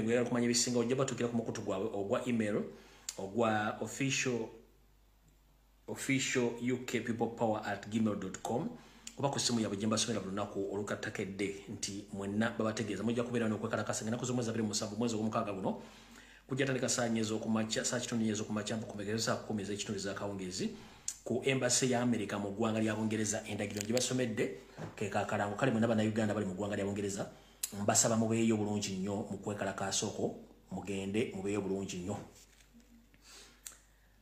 Oyagala kumanya ebisinga, ojja batuukira ku mukutu gwabwe ogwa email ogwa official, officialukpeoplepower@gmail.com, oba ku ssimu yaabwe gye mbasomera buli lunaku olukattakedde nti mwenna babategeeza mujja kubeera n'okwekalakasa nga ennaku z'omwezi 27 mwezi ogw'omukaaga guno kujja tandika saa 4 ez'okumakya, saa kitundu 4 ez'okumakya mpukumekezo saa 10 ez'ekitundu ez'akawungeezi ku embassy ya America mu ggwanga lya Bungereza. Endagiriro gye basomedde ke kakalango kale. Mwenna Bannayuganda bali mu ggwanga lya Bungereza, mbasaba mubeeyo bulungi nnyo mu kwekalakaasa okwo, mugende mubeeyo bulungi nnyo.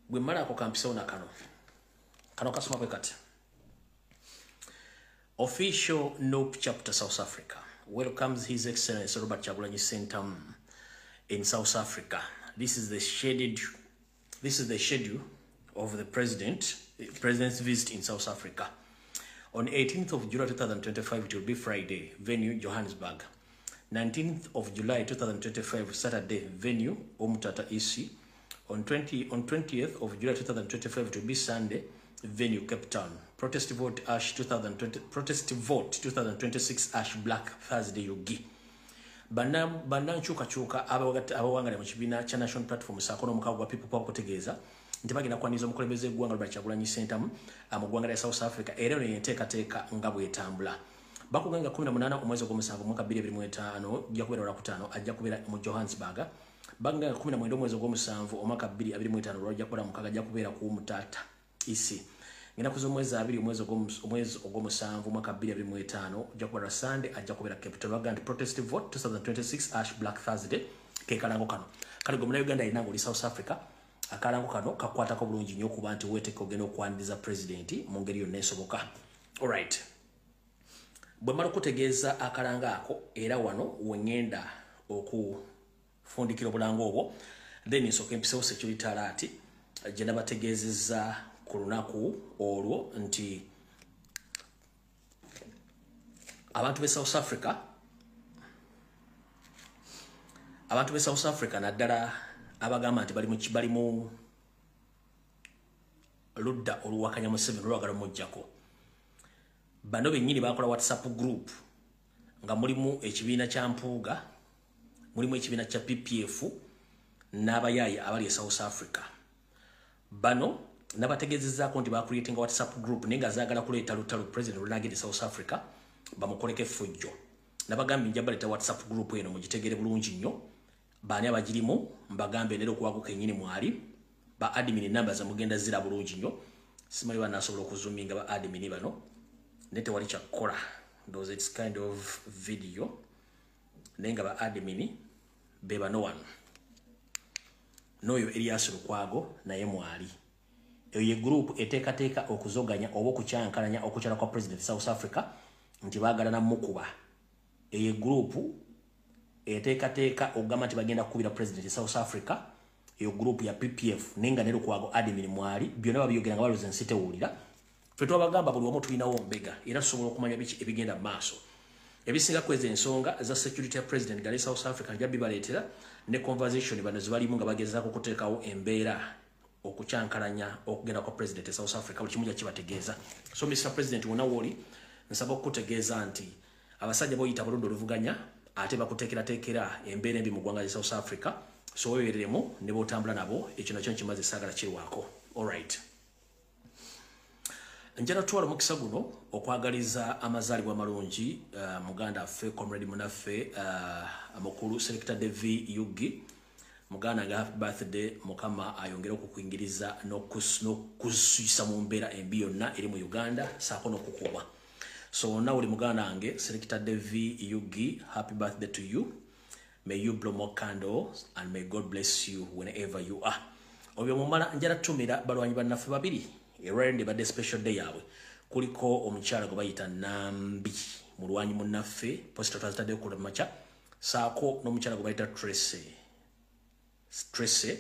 Bwe mmalaako kampisewo na kano, kano kasoma bwe kati: Official NUP Chapter South Africa welcomes His Excellency Robert Kyagulanyi Ssentamu in South Africa. This is the schedule of the president's visit in South Africa. On 18th of July 2025, it will be Friday, venue Johannesburg. 19th of July 2025, Saturday, venue Umtata EC. On 20th of July 2025, it will be Sunday, venue Cape Town. Protest vote #2020, protest vote 2026 #BlackThursday UG. Banna banna nkyukakyuka abawangalira mu kibiina kya National Platform saako n'omukago gwa People Power kutegeeza nti bagenda kwaniriza omukulembeze w'eggwanga Robert Kyagulanyi Ssentamu mu ggwanga lya South Africa, era eno yenteekateeka nga bw'etambula. Bakuganga 18 omwezi ogw'omusanvu mwaka 2025 ajja kubeera Olwakutaano, ajja kubeera mu Johannesburg. Baganga 19 omwezi ogw'omusanvu omwaka 2025 lwajja kubeera mukaaga, ajja kubeera ku Mutata EC. Ennaku z'omwezi 20 omwezi ogw'omusanvu omwaka 2025 ojja kubeera Sunday, ajja kubeera Cape Town. Baga nti protest vote 2026 #BlackThursday ke kalango kano. Kale gwe Munnayuganda alina ng'oli South Africa, akalango kano kakwatako bulungi nnyo okuba nti weeteka ogenda okwaniriza pulezidenti mu ngeri yonna esoboka. Alright, bwe mala okutegeeza akalango ako, era wano weŋŋenda okufundikira obulango obwo, then nsooka empisewo security alert gye nabategeezezza ku lunaku olwo nti abantu b'e South Africa, abantu b'e South Africa naddala abagamba nti bali mu ludda oluwakanya Museveni, olwagala omuggyako, bano bennyini bakola WhatsApp group nga mulimu ekibiina kya Mpuuga, mulimu ekibiina kya PPF n'abayaayi abali e South Africa. Bano nabategeezezaako nti bacreatinga WhatsApp group naye nga zaagala kuleeta lutalo president lw'anaagenda e South Africa bamukoleko effujjo. Nabagambye nja baleeta WhatsApp group eno mugitegere bulungi nnyo baani abagirimu. Mbagambe nera okuwago kennyini mwali ba admin, namba zamugenda zira bulungi nnyo. Simanyi banasobola okuzoominga ba admin bano, naye tewali kyakukola, ndowooza it's kind of video, naye nga ba admin be bano wano, n'oyo Erias Lukwago naye mwali. Eyo ye group eteekateeka okuzoganya oba okukyankalanya okukyala kwa president South Africa nti baagala namukuba. Eyo ye group eteekateeka okugamba nti bagenda kukubira president South Africa. Eyo group ya PPF, naye nga ne Lukwago admin mwali. Byonna babyogera nga balowooza ensi tewulira. Ffe twabagamba buli wamu tulinawo mbega, era tusobola okumanya biki ebigenda mu maaso. Ebisinga kweza ensonga za security ya president gali South Africa nja bibaleetera ne conversation bano zebalimu nga bagezaako okuteekawo embeera okukyankalanya okugenda kwa president e South Africa. Buli kimu kibategeeza. So Mr President, wonna wooli, nsaba okukutegeeza nti abasajja boyita buludde oluvuganya ate bakuteekerateekera embeera embi mu ggwanga lya South Africa, so webereremu ne botambula nabo. Ekyo nakyo nkimaze, saagala kirwako. Alright, njala twala omukisa guno okwagaliza amazaalibwa amalungi muganda affe, comrade munaffe, mukulu Selector Devi Yugi. Muganda nga happy birthday. Mukama ayongere okukuyingiriza n'okusuyisa mu mbeera embi yonna eri mu Uganda saako n'okukuuma. So wonna uli, muganda wange Selector Devi Yugi, happy birthday to you. May you blow more candles and may God bless you whenever you are. Obyo mumala, njala tumira balwanyi bannaffe babiri erwaliro badde special day yaabwe. Kuliko omukyala gwe bayita Nambi, mulwanyi munnaffe, poster twazitaddeyo ku makya, saako n'omukyala gwe bayita Tracy, Tracy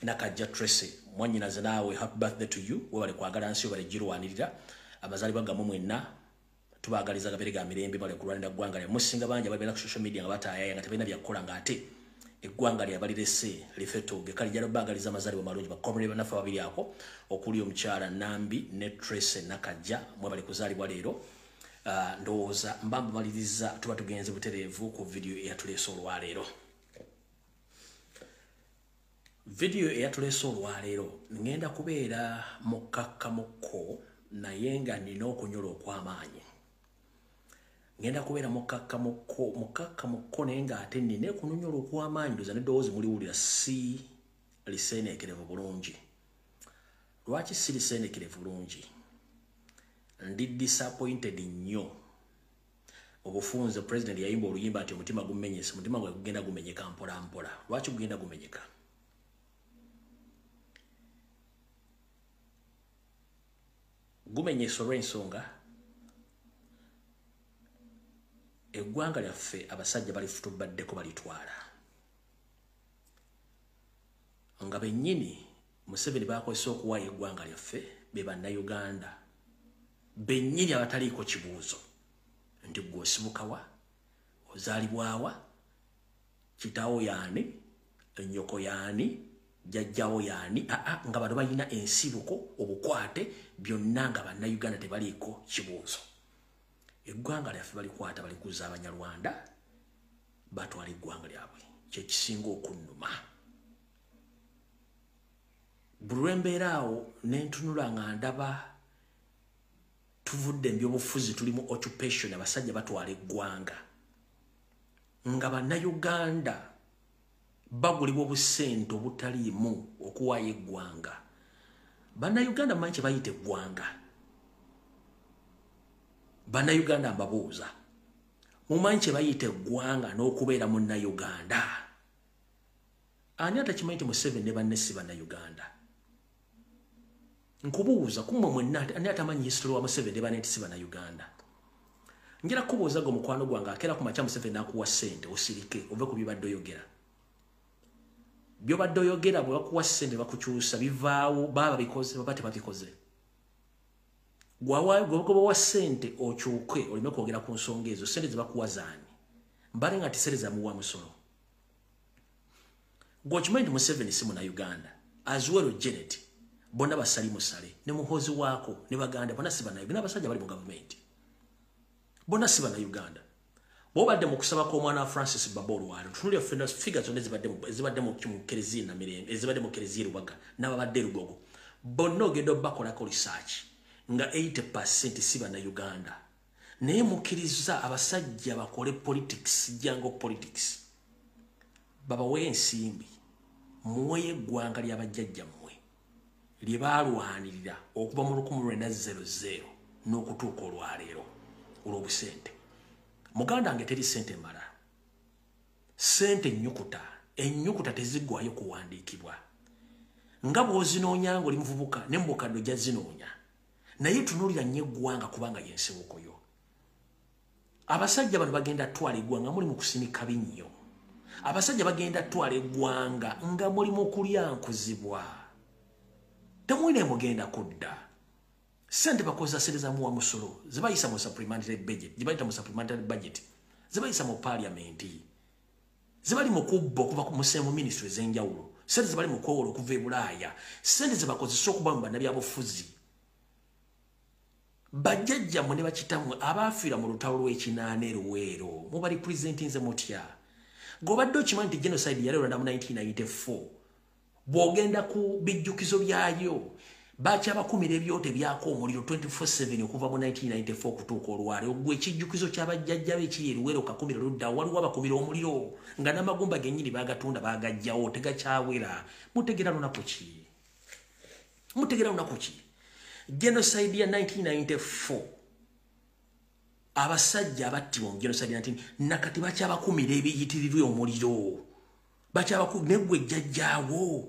Nakajja. Tracy mwannyinaze, naawe happy birthday to you. Webale kwagala nsi, webale girwanirira. Amazaalibwa gammwe mwenna tubaagaliza gabeere ga mirembe. Bale kulwanira ggwanga lya musinga bangi ababeera ku social media nga bataayaya nga tebalina byakukola, ng'ate eggwanga lyabalirese lifetoge. Kale jalo baagaliza amazaalibwa malungi bakomere bannaffe babiri ako okuli omukyala Nambi ne Tracy Nakajja. Mwebale kuzaalibwa leero. Ndowooza mba mbamaliriza, tuba tugenze butereevu ku vidiyo eyatuleese olwaleero. Vidiyo eyatuleese olwaleero ngenda kubeera mukakkamukko, naye nga nina okunyola okw'amaanyi. Ngenda kubeera mukakkamukko naye nga ate nina okunyola okw'amaanyi. Ndowooza n'eddoboozi muliwulira si liseeneekerevu bulungi. Lwaki si liseeneekerevu bulungi? Ndi disappointed nnyo. Obufunze president yayimba oluyimba nti omutima gumenyese, omutima gwe gugenda gumenyeka mpola mpola. Lwaki gugenda gumenyeka? Gumenyesa olw'ensonga eggwanga lyaffe abasajja balifutubaddeko balitwala. Nga bennyini Museveni bakozesa okuwaayo eggwanga lyaffe be bannayuganda bennyini abataliiko kibuuzo nti gwe osibukawa, ozaalibwawa, kitaawo yaani, ennyoko yaani, jjajjawo yaani, aa nga bano balina ensibuko, obukwate byonna nga bannayuganda tebaliiko kibuuzo. Eggwanga lyaffe balikwata balikuza Abanyarwanda, batwala eggwanga lyabwe. Kye kisinga okunnuma. Buli lwe mbeera awo ne ntunula nga ndaba tuvudde mu byobufuzi, tuli mu occupation, abasajja batwala eggwanga nga bannayuganda bagulibwa obusente obutaliimu okuwaayo eggwanga. Bannayuganda mumanyi kye bayita eggwanga? Bannayuganda mbabuuza, mumanyi kye bayita eggwanga n'okubeera munnayuganda? Ani atakimanyi nti Museveni ne banne si bannayuganda? Nkubuuza kummwe mwenna, ani atamanyi history wa Museveni ne banne nti si bannayuganda? Njala kubuuza gwe mukwano gwange akeera ku makya Museveni n'akuwa ssente osirike ove ku byobadde oyogera. Byobadde oyogera bwe bakuwa ssente bakukyusa bivaawo, baba babikoze baba tebabikoze. Gwe bawa ssente okyuke oleme kwogera ku nsonga ezo, ssente ze bakuwa zaani? Mbale nga ti ssente zamuwa musolo. Gwe okimanyi nti Museveni si munnayuganda, as well Janet, bonna basali musale ne Muhoozi waako ne baganda bonna si bannayuganda. N'abasajja bali mu gavumenti bonna si bannayuganda. Bw'obadde mu kusaba kw'omwana wa Francis Baba olwalo, tunulira ffenna figure zonna ezibadde mu kereziya Namirembe, ezibadde mu kereziya Lubaga n'ababadde e Lugogo, bonna ogenda obbakolako research nga 80% si bannayuganda. Naye mukkiriza abasajja bakole politics, jango politics, babawe ensimbi, muweyo eggwanga ly'abajjajjammwe lye baalwanirira okuva mu 1900 n'okutuuka olwaleero olw'obusente. Muganda wange, teri ssente mala, ssente ennyukuta, ennyukuta teziggwayo kuwandiikibwa. Nga bw'ozinoonya ng'oli muvubuka ne mu bukadde ojja zinoonya, naye tunuulira nnyo eggwanga kubanga y'ensibuko yo. Abasajja bano bagenda twala eggwanga muli mu kusinika binnyo. Abasajja bagenda twala eggwanga nga muli mu kulyankuzibwa, temulina mugenda kudda. Sente bakozesa sente za muwa musolo zebayisa mu supplementary budget, zebayita mu supplementary budget, zebayisa mu parliament, zebali mu kubba okuva ku mu ministry ez'enjawulo, sente zebali mu kwewola okuva e Bulaaya, sente zebakozesa okuba mu bannabyabufuzi. Bajjajjammwe ne bakitammwe abaafiira mu lutalo lw'ekinaana e Luweero mubalipresentinze mutya? Gweobadde okimanyi nti genocide yali Rwanda mu 1994? Bw'ogenda ku bijjukizo byayo bakyabakumira ebyoto ebyako omuliro 24/7 okuva mu 1994 okutuuka olwaleero. Gwe ekijjukizo ky'abajjajja be ekiri e Luweero kakumira ludda, waliwo abakumira omuliro nga n'amagumba gennyini bagatunda bagajjawo tegakyawera. Mutegera lunaku ki? Mutegera lunaku ki? Genocide ya 1994, abasajja abattibwa mu genocide 19 nakati bakyabakumira ebiyitirirwa omuliro, negwe jjajjaawo.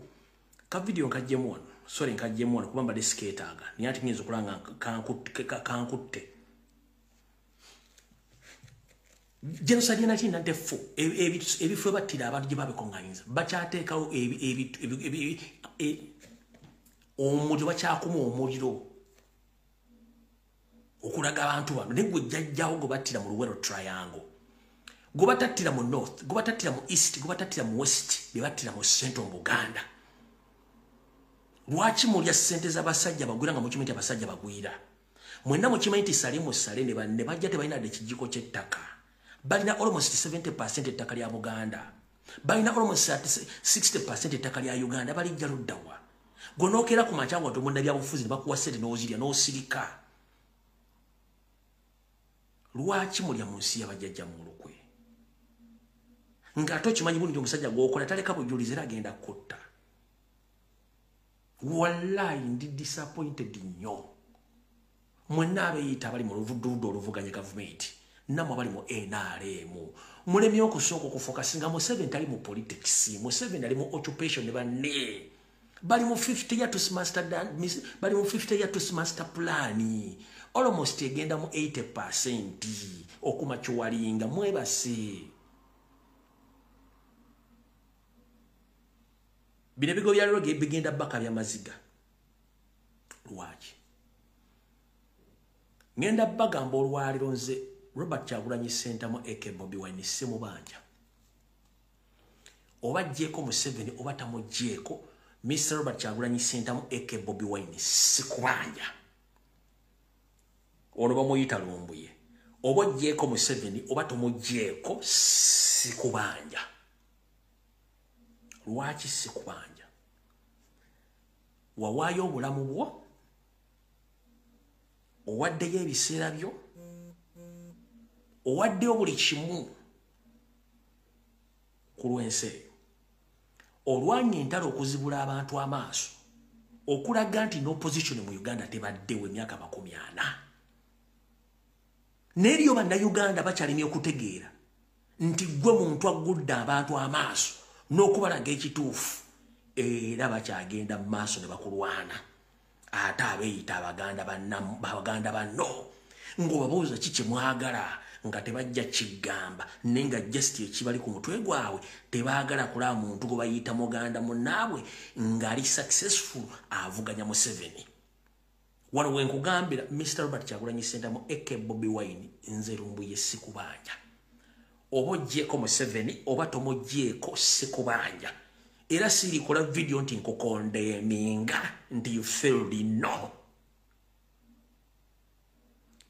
Ka video nkajjemu wano, sorry, nkajjemu wano kuba mbadde sikeetaaga, naye ate nyinza okulaba nga kankutte. Genocide ya 1994, ebifo ebattira abantu gye babikuŋŋanyiza bakyateekawo omuliro, bakyakuma omuliro okulaga abantu bano. Naye gwe jjajjawo gwe battira mu Luwero Triangle, gwe batattira mu north, gwe batattira mu east, gwe batattira mu west, be battira mu central mu Buganda. Lwaki mulya ssente z'abasajja bagwira nga mukimanyi nti abasajja bagwira? Mwenna mukimanyi nti Salimu Sale ne banne bajja tebalina dde kijiko ky'ettaka. Balina almost 70% ettaka lya Buganda. Balina almost 60% ettaka lya Uganda. Balijja luddawa. Gwonookera ku makya nga tomunda byabufuzi ne bakuwa ssente n'ozirya n'osirika. Lwaki mulya mu nsi y'abajjajja mu lukwe? Ng'ate okimanyi bulungi omusajja gw'okola taleka bujulizi era agenda kutta. Wallahi ndi disappointed nnyo. Mwenna abeeyita abali mu luvuduludde oluvuganya gavumenti, nammwe abali mu NRM, mulemye okusooka okufokasinga. Museveni tali mu politics, Museveni ali mu occupation ne banne. Bali mu 50 year to master, bali mu 50 year to master plan. Almost egenda mu 80% okumakiwalinga mwebase. Bino ebigo bya leero bigenda baka bya maziga. Lwaki? Ngenda bagamba olwaliro nze Robert Kyagulanyi Ssentamu aka Bobi Wine simubanja. Oba jjeeko Museveni oba tamugjeeko, Mr. Robert Kyagulanyi Ssentamu aka Bobi Wine sikubanja. Ono bamuyita Lumbuye. Oba ojjeeko Museveni oba tomugjeeko sikubanja. Lwaki sikubanja? Wawaayo obulamu bwo, owaddeyo ebiseera byo, owaddeyo buli kimu ku lw'ensi eyo. Olwanye entalo okuzibula abantu amaaso, okulaga nti n'opposition mu Uganda tebaddewo emyaka 40. N'eriyo bannayuganda bakyalemye okutegeera nti ggwe muntu aggudde abantu amaaso n'okubalaga ekituufu, era bakyagenda mu maaso ne bakulwana. Ate abeeyita abaganda banno ng'obabuuza ki kye mwagala nga tebajja kigamba, naye nga just ekibali ku mutwe gwabwe tebaagala kulaba muntu gwe bayita muganda munnaabwe ng'ali successful avuganya Museveni. Wano we nkugambira Mr. Robert Kyagulanyi Ssentamu aka Bobi Wine nze Lumbuye sikubanja. Oba oggyeko Museveni oba tomuggyeko sikubanja. Era sirikola video nti nkukondeminga nti you failed, no.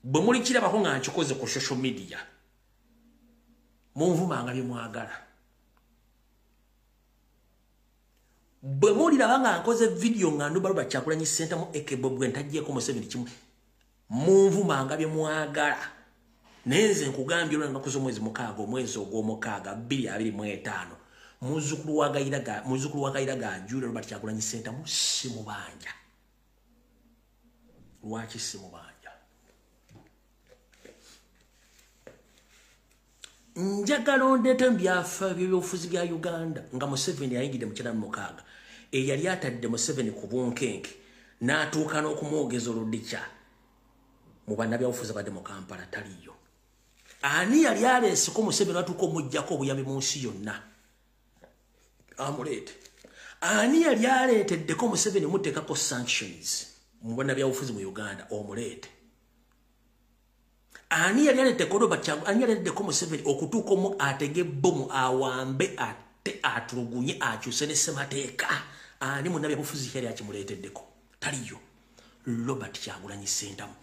Bwe mulikirabako nga nkikoze ku social media, munvumanga bye mwagala. Bwe muliraba nga nkoze video nga nduba Robert Kyagulanyi Ssentamu aka Bobi Wine taggyeko Museveni kimu, munvumanga bye mwagala. Naye nze nkugambye olwa ennaku z'omwezi 6, omwezi ogw'omukaaga 2025, muzzukulu wa Gayira ga Julia Robert Kyagulanyi Ssentamu simubanja. Lwaki simubanja? Njagala ondeete mu by'ebyobufuzi bya Uganda nga Museveni yayingidde mu 96, eyali atadde Museveni ku bunkenke n'atuuka n'okumwogeza oludikya mu bannabyabufuzi abadde mu Kampala taliyo. Ani yali aleeseko Museveni atuuka omuggyako obuyambi mu nsi yonna? Amuleete. Ani yali aleeteddeko Museveni muteekako sanctions mu bannabyabufuzi mu Uganda? Omuleete. Ani yali aleeteddeko Museveni okutuuka omu atege bbomu awambe ate atulugunye akyuse ne ssemateeka? Ani munnabyabufuzi yali akimuleeteddeko? Taliyo. Robert Kyagulanyi Ssentamu.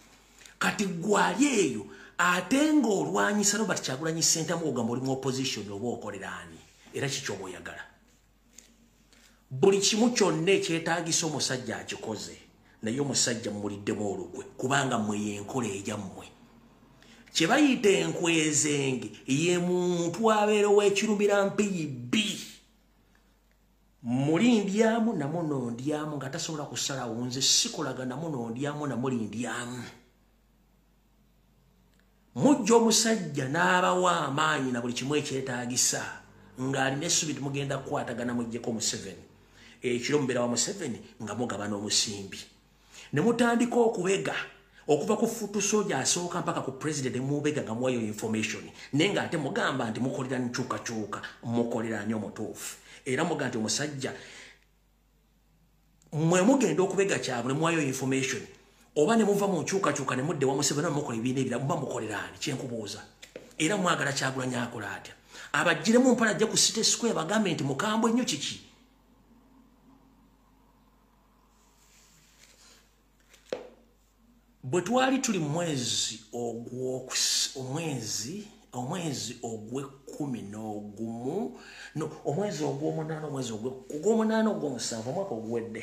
Kati gwali eyo ate ng'olwanyisa Robert Kyagulanyi Ssentamu ogamba oli mu opposition oba okolera ani? Era kiki oba oyagala? Buli kimu kyonna ekyetaagisa omusajja akikoze, naye omusajja mumuliddemu olukwe kubanga mmwe y'enkola eyammwe. Kye bayita enkwezenge ye muntu abeera ow'ekirumira mpiyi bbi. Muli ndyamu namuno ndyamu nga tasobola kusalawo, nze sikolaga namuno ndyamu namuli ndyamu. Mujja omusajja n'abawa amaanyi na buli kimu ekyetaagisa ng'alina essuubi mugenda kukwatagana muggyeko Museveni. Ekiro mubeera wa Museveni nga mugabana omusimbi. Ne mutandika okubega okuva ku futu soja asooka mpaka ku president mubega nga muwayo information, naye ng'ate mugamba nti mukolera nkyukakyuka, mukolera ani omutuufu. Era mugamba nti omusajja mmwe mugenda okubega kyabwe ne muwayo information, oba ne muva mu nkyukakyuka ne mudde wa Museveni mukola ebibiina ebirala, muba mukolera ani? Kyenkubuuza. Era mwagala Kyagulanyi akola atya? Abaggyiremu mpala ajja ku City Square bagambe nti mukambwe nnyo kiki? Bwe twali tuli mwezi omwezi ogw'ekkumi n'ogumu, no, omwezi ogw'omunaana, omwezi ogw'omunaana ogw'omusanvu, omwaka oguwedde,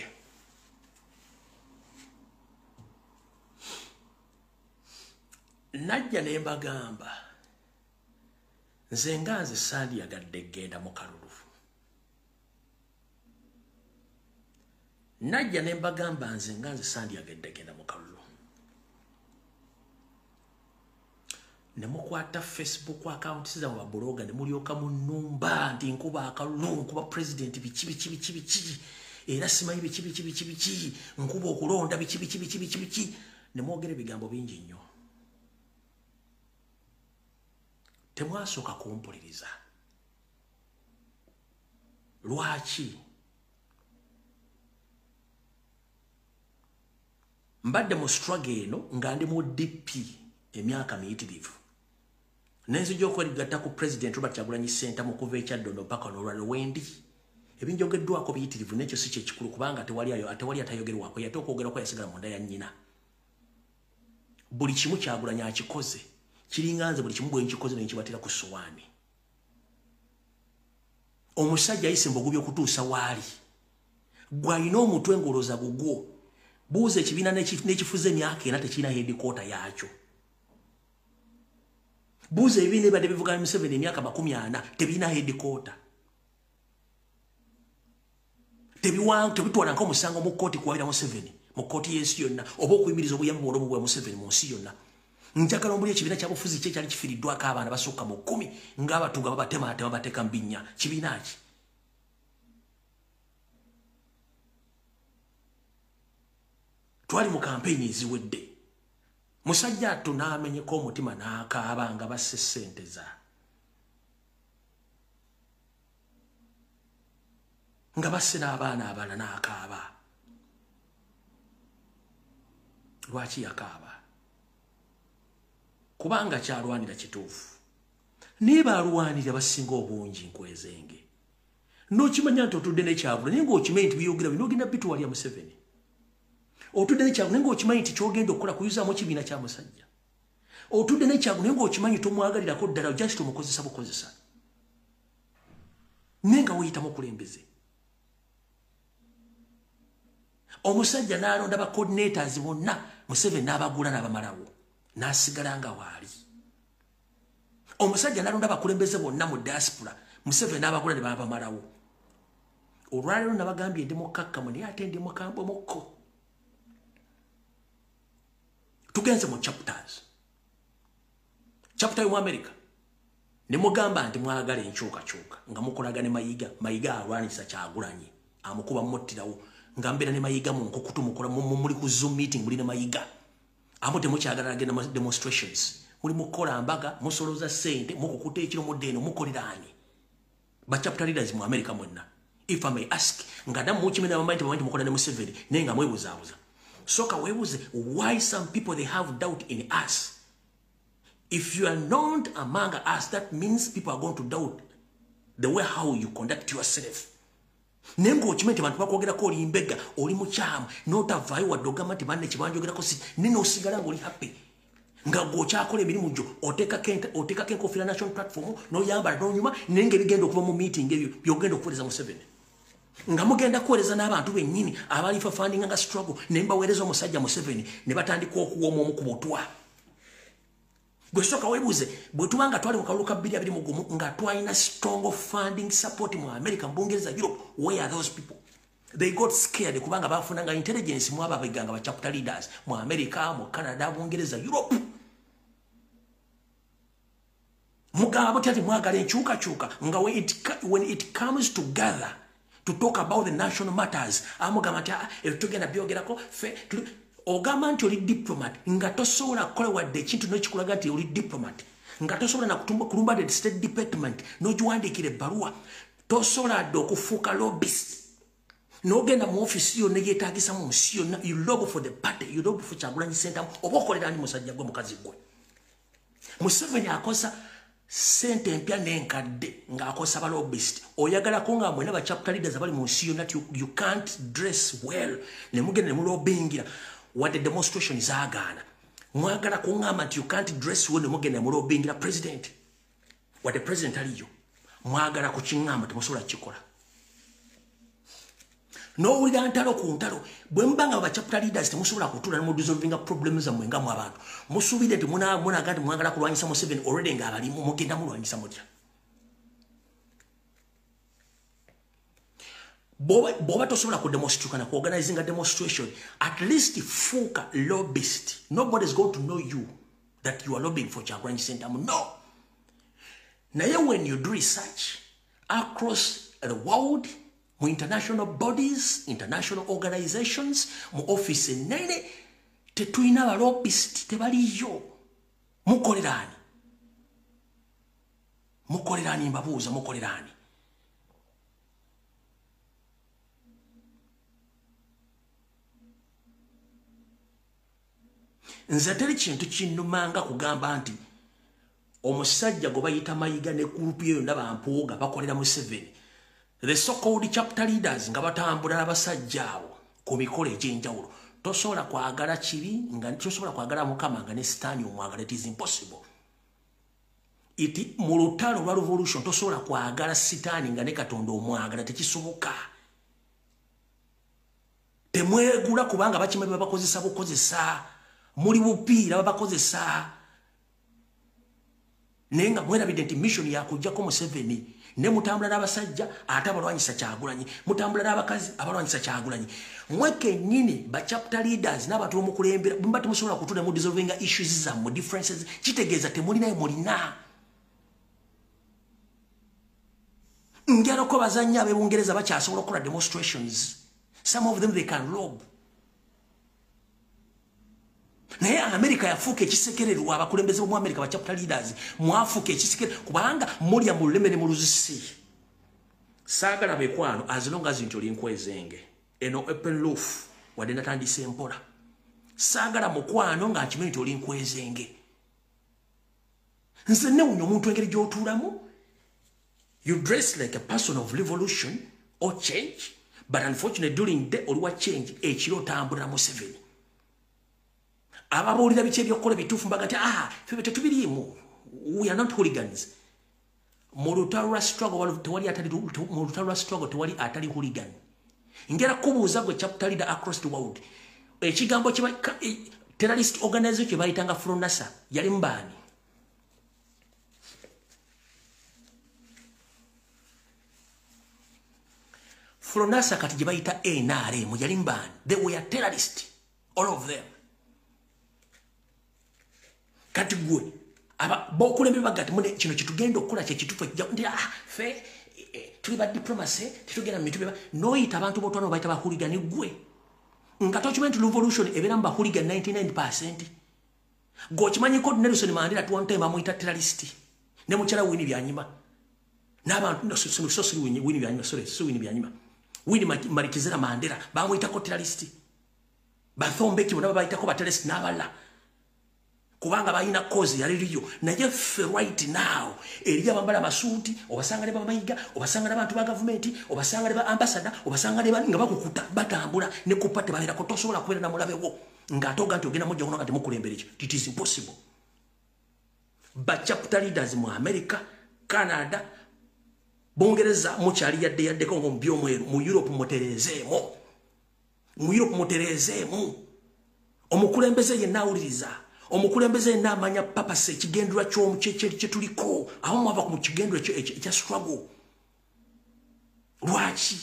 najja ne mbagamba nze nga nze sandiyagadde genda mu kalulu. Najja ne mbagamba nze nga nze sandiyagadde genda mu kalulu. Ne mukwata Facebook account zammwe babuloga ne mulyoka mu nnumba nti nkuba akalulu, nkuba president biki biki biki biki, era simanyi biki biki biki biki, nkuba okulonda biki biki biki biki biki, ne mwogera ebigambo bingi nnyo. Temwasooka kumpuliriza. Lwaki? Mbadde mu struggle eno nga ndi mu DP emyaka miyitirivu. Nenzija okwegatta ku President Robert Kyagulanyi Ssentamu okuva ekyaddondo mpaka n'olwaliro wendi. Ebinjogeddwako biyitirivu n'ekyo si kyekikulu kubanga tewali atayogerwako, yate okwogerako yasigala munda ya nnyina. Buli kimu Kyagulanyi akikoze, kiringa nze buli kimu bwe nkikoze ne nkibatira ku ssowaani. Omusajja ayise mbogo okutuusa waali. Gw'alina omutwe ng'olowooza gugwo. Buuza ekibiina n'ekifuza emyaka ena tekirina headquarter yaakyo. Buuza ebibiina ebibadde bivuganya Museveni emyaka 40 tebirina headquarter. Tebitwala nk'omusango mu kkooti kuwabira Museveni mu kkooti y'ensi yonna oba okuyimiriza obuyambi bwonna obubwa Museveni mu nsi yonna. Njagala omuli ekibiina kya bufuzi kye kyali kifiiriddwako abaana basukka mu 10 ng'abatuga babatemaatema bateeka mu binnya. Kibiina ki? Twali mu kampeyini eziwedde. Musajja attu n'amenyeka omutima n'akaaba nga basse ssente za. Nga basse n'abaana abalala n'akaaba. Lwaki yakaaba? Kubanga kyalwanira kituufu. Naye baalwanira basinga obungi nkwezenge. N'okimanya nti otudde n'ekyagula naye ng'okimanyi nti byogera bino ogenda bitwalira Museveni. Otudde n'ekyago naye ng'okimanyi nti ky'ogenda okukola kuyuzaamu ekibiina kya musajja. Otudde n'ekyago naye ng'okimanyi tomwagalirako ddala just omukozesa bukozesa. Naye nga weeyita mukulembeze. Omusajja n'alonda ba coordinators bonna Museveni n'abagula n'abamalawo n'asigala nga waali. Omusajja n'alonda abakulembeze bonna mu diaspora Museveni n'abagula ne babamalawo. Olwaleero nabagambye ndi mukkakkamu naye ate ndi mukambwe mukko. Tugenze mu chapters. Chapter y'omu America. Ne mugamba nti mwagala enkyukakyuka nga mukolaga ne Mayiga. Mayiga alwanisa Kyagulanyi amukuba muttirawo nga mbeera ne Mayiga mu nkukutu mukola muli ku Zoom meeting muli ne Mayiga. Amu temukyagala agenda mu demonstrations. Muli mukola mbaga, musoloza ssente, mukukuta ekiro mudde eno mukoleraani. Ba chapter leaders mu America mwenna. If I may ask, nga nammwe mukimenya bamanyi nti mukola ne Museveni naye nga mwebuzaabuza. Soka webuze why some people they have doubt in us. If you are not among us, that means people are going to doubt the way how you conduct yourself. Nengo okimanyi nti abantu bakwogerako oli mbega, oli mukyamu, n'otavaayo wadde ogamba nti banne kye banjogerako si, naye n'osigala ng'oli happy. Nga gw'okyakola emirimu gyo, oteekako enkofiira national platform, n'oyambala n'onyuma, naye ng'ebigenda okuva mu meeting ebyo by'ogenda okuweereza Museveni. Nga mugenda kuweereza n'abantu bennyini abali fundinga nga struggle, ne mbaweereza omusajja Museveni, ne batandika okuwooma omu ku butwa. Gwe sooka weebuuze, bwe tuba nga twali mu kalulu ka 2021 nga twalina strong funding support mu America, mu Bungereza, Europe, where are those people? They got scared kubanga bafunanga intelligence mu abo abeganga ba chapter leaders mu America, mu Canada, Bungereza, Europe. Mugamba butya nti mwagala enkyukakyuka nga when it comes together to talk about the national matters, amugamba nti ebyo tugenda byogerako ffe. Ogamba nti oli diplomat nga tosobola kukola wadde ekintu n'ekikulaga nti oli diplomat, nga tosobola nakulumba the State Department n'ogiwandiikira ebbaluwa, tosobola dde okufuuka lobbyist n'ogenda mu ofiisi yonna yeetaagisa mu nsi yonna. You lobby for the party, you lobby for Kyagulanyi Ssentamu, oba okolera ani musajja gwe mukazi gwe? Museveni akosa ssente empya n'enkadde ng'akozesa ba lobbyist. Oyagalako nga mwena ba chapter leaders abali mu nsi yonna you can't dress well ne mugenda ne mulobingira wadde demonstration zaagaana. Mwagala kuŋŋamba nti you can't dress well ne mugenda mulobingira president. Wadde president aliyo. Mwagala kukiŋŋamba temusobola kukikola. N'owulira ntalo ku ntalo. Bwe muba nga ba chapter leaders temusobola kutuula ne mudissolvinga problems zammwe nga mmwe abantu. Musuubire nti munaga nti mwagala kulwanyisa Museveni already ng'abalimu mugenda mulwanyisa mutya. Bw'oba tosobola ku demonstrate na ku organizing a demonstration, at least fuuka lobbyist. Nobody is going to know you that you are lobbying for Kyagulanyi Ssentamu. No. Naye when you do research across the world, mu international bodies, international organizations, mu office ennene, tetulina ba lobbyist, tebaliyo. Mukoleraani? Mukoleraani mbabuuza, mukoleraani? Nze teri kintu kinnumanga kugamba nti omusajja gwe bayita Mayiga ne group ye yonna bampuuga bakolera Museveni. The so-called chapter leaders nga batambula n'abasajja abo ku mikolo egy'enjawulo. Tosobola kwagala kibi nga tosobola kwagala Mukama nga ne Sitaani omwagala. It is impossible. It mu lutalo lwa revolution tosobola kwagala Sitaani nga ne Katonda omwagala, tekisoboka. Temwegula kubanga bakimanyi babakozesa bukozesa. Muli bupiira babakozesa. Naye nga mwerabidde nti mission yakuggyako Museveni. Ne mutambula n'abasajja ate abalwanyisa Kyagulanyi, mutambula n'abakazi abalwanyisa Kyagulanyi. Mwe kennyini ba chapter leaders n'abantu b'omukulembera muba temusobola kutuula mu dissolvinga issues zammwe, differences, kitegeeza temulinayo mulina. Njagala okubazannya ab'e Bungereza bakyasobola okukola demonstrations. Some of them they can rob. Naye America yafuuka ekisekererwa, abakulembeze b'omu America ba chapter leaders mwafuuka ekisekererwa kubanga mulya mu luleme ne mu luzisi. Saagala bekwano as long as nti oli nkwezenge. Eno open roof wadde natandise mpola. Saagala mukwano nga nkimanyi nti oli nkwezenge. Nze newunya omuntu engeri gy'otuulamu. You dress like a person of revolution or change, but unfortunately during the oliwa change ekiro otambulira Museveni. Ababuulira biki ebyokukola bituufu mbaga nti ffe tetubiriimu, we are not hooligans. Mu lutalo lwa struggle tewali atali, mu lutalo lwa struggle tewali atali hooligan. Njagala kubuuza gwe chapter leader across the world, ekigambo kiba terrorist organization kye bayitanga FRONASA yali mbaani? FRONASA kati gye bayita NRM yali mbaani? They were terrorist, all of them. Kati gwe bokulembera bagati mune kino kitugenda okukola kye kituufu nti ffe tuli ba diplomacy tetugenda mu bintu bye noyita abantu b'otwana bayita ba hooligan gwe nga tokimanyi nti revolution ebeera mu ba hooligan 99%. Gwe okimanyiko Nelson Mandela at one time bamuyita terrorist ne mukyala Winnie Byanyima n'abantu so si Winnie Byanyima, sorry, si Winnie Byanyima, Winnie Madikizela Mandela bamuyitako terrorist. Ba Thabo Mbeki bonna babayitako ba terrorist n'abalala kubanga balina cause yali liyo. Naye ffe right now eri abambala amasuuti obasanga ne bamayiga, obasanga n'abantu ba gavumenti, obasanga ne ba ambassador, obasanga ne nga bakukuta batambula ne ku party babeerako. Tosobola kubeera na mulabe wo ng'ate oga nti ogenda mujja nga temukulembera ekyo. It is impossible. Ba chapter leaders mu America, Canada, Bungereza mukyali yadde yaddeko ngo mu byomweru, mu Europe mutereezeemu, mu Europe mutereezeemu. Omukulembeze yenna awuliriza, omukulembeze yenna amanya purpose, ekigendererwa kye tuliko, abamu mwava ku kigendererwa ekya struggle. Lwaki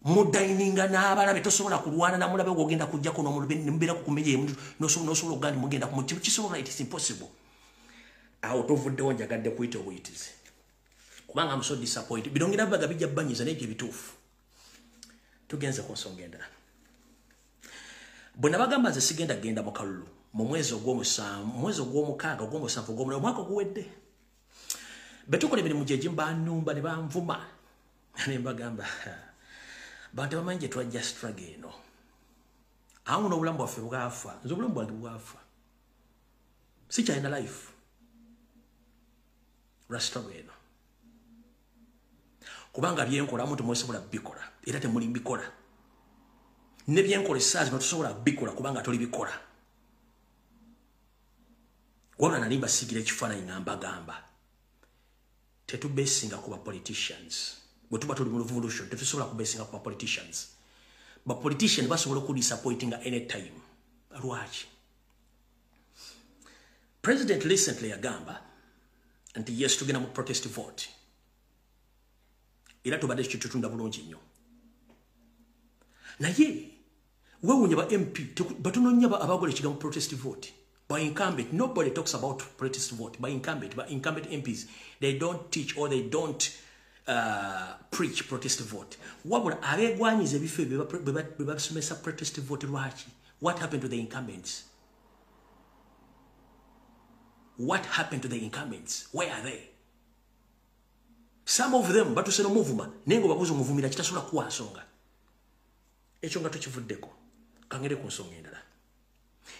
mudayininga n'abalabe? Tosobola kulwana na mulabe gw'ogenda kujjako n'omubeera ku kumenya emu n'osobola okugamba nti mugenda ku kisobola. It is impossible. Awo tovuddewo, njagadde kuyita obuyitizi kubanga I'm so disappointed. Bino ngenda baga bijja banyiza naye ebituufu. Tugenze ku nsonga endala. Bwe nabagamba nze sigenda genda mu kalulu mu mwezi ogw'omusanvu, mu mwezi ogw'omukaaga, ogw'omusanvu, ogw'omunaana, omwaka oguwedde, be tukola emirimu gye gimu bannumba ne banvuma ne mbagamba bantu bamanyi gye twajja struggle eno. Awo n'obulamu bwaffe bwafa. Nze obulamu bwange bwafa, sikyalina life lwa struggle eno, kubanga byenkolamu temusobola bikola era temuli bikola, ne byenkola essaawa zino tosobola bikola kubanga toli bikola. Wabula nali mbasiigira ekifaananyi nga mbagamba tetubesinga ku ba politicians. Bwe tuba tuli mu revolution tetusobola kubesinga ku ba politicians. Ba politician basobola okudisappointinga anytime. Lwaki? President recently yagamba nti yes, tugenda mu protest vote, era tubadde kitutunda bulungi nnyo, naye weewuunya ba MP batono nnyo abagola ekigambo protest vote. By incumbent, nobody talks about protest vote. By incumbent MPs, they don't teach or they don't preach protest vote. Wabula abeegwanyiza ebifo ebyo bwe basomesa protest vote. Lwaki? What happened to the incumbents? What happened to the incumbents? Where are they? Some of them batuse n'omuvuma, naye nga obabuuza omuvumira kitasobola kuwa nsonga. Ekyo nga tukivuddeko, kangere ku nsonga endala.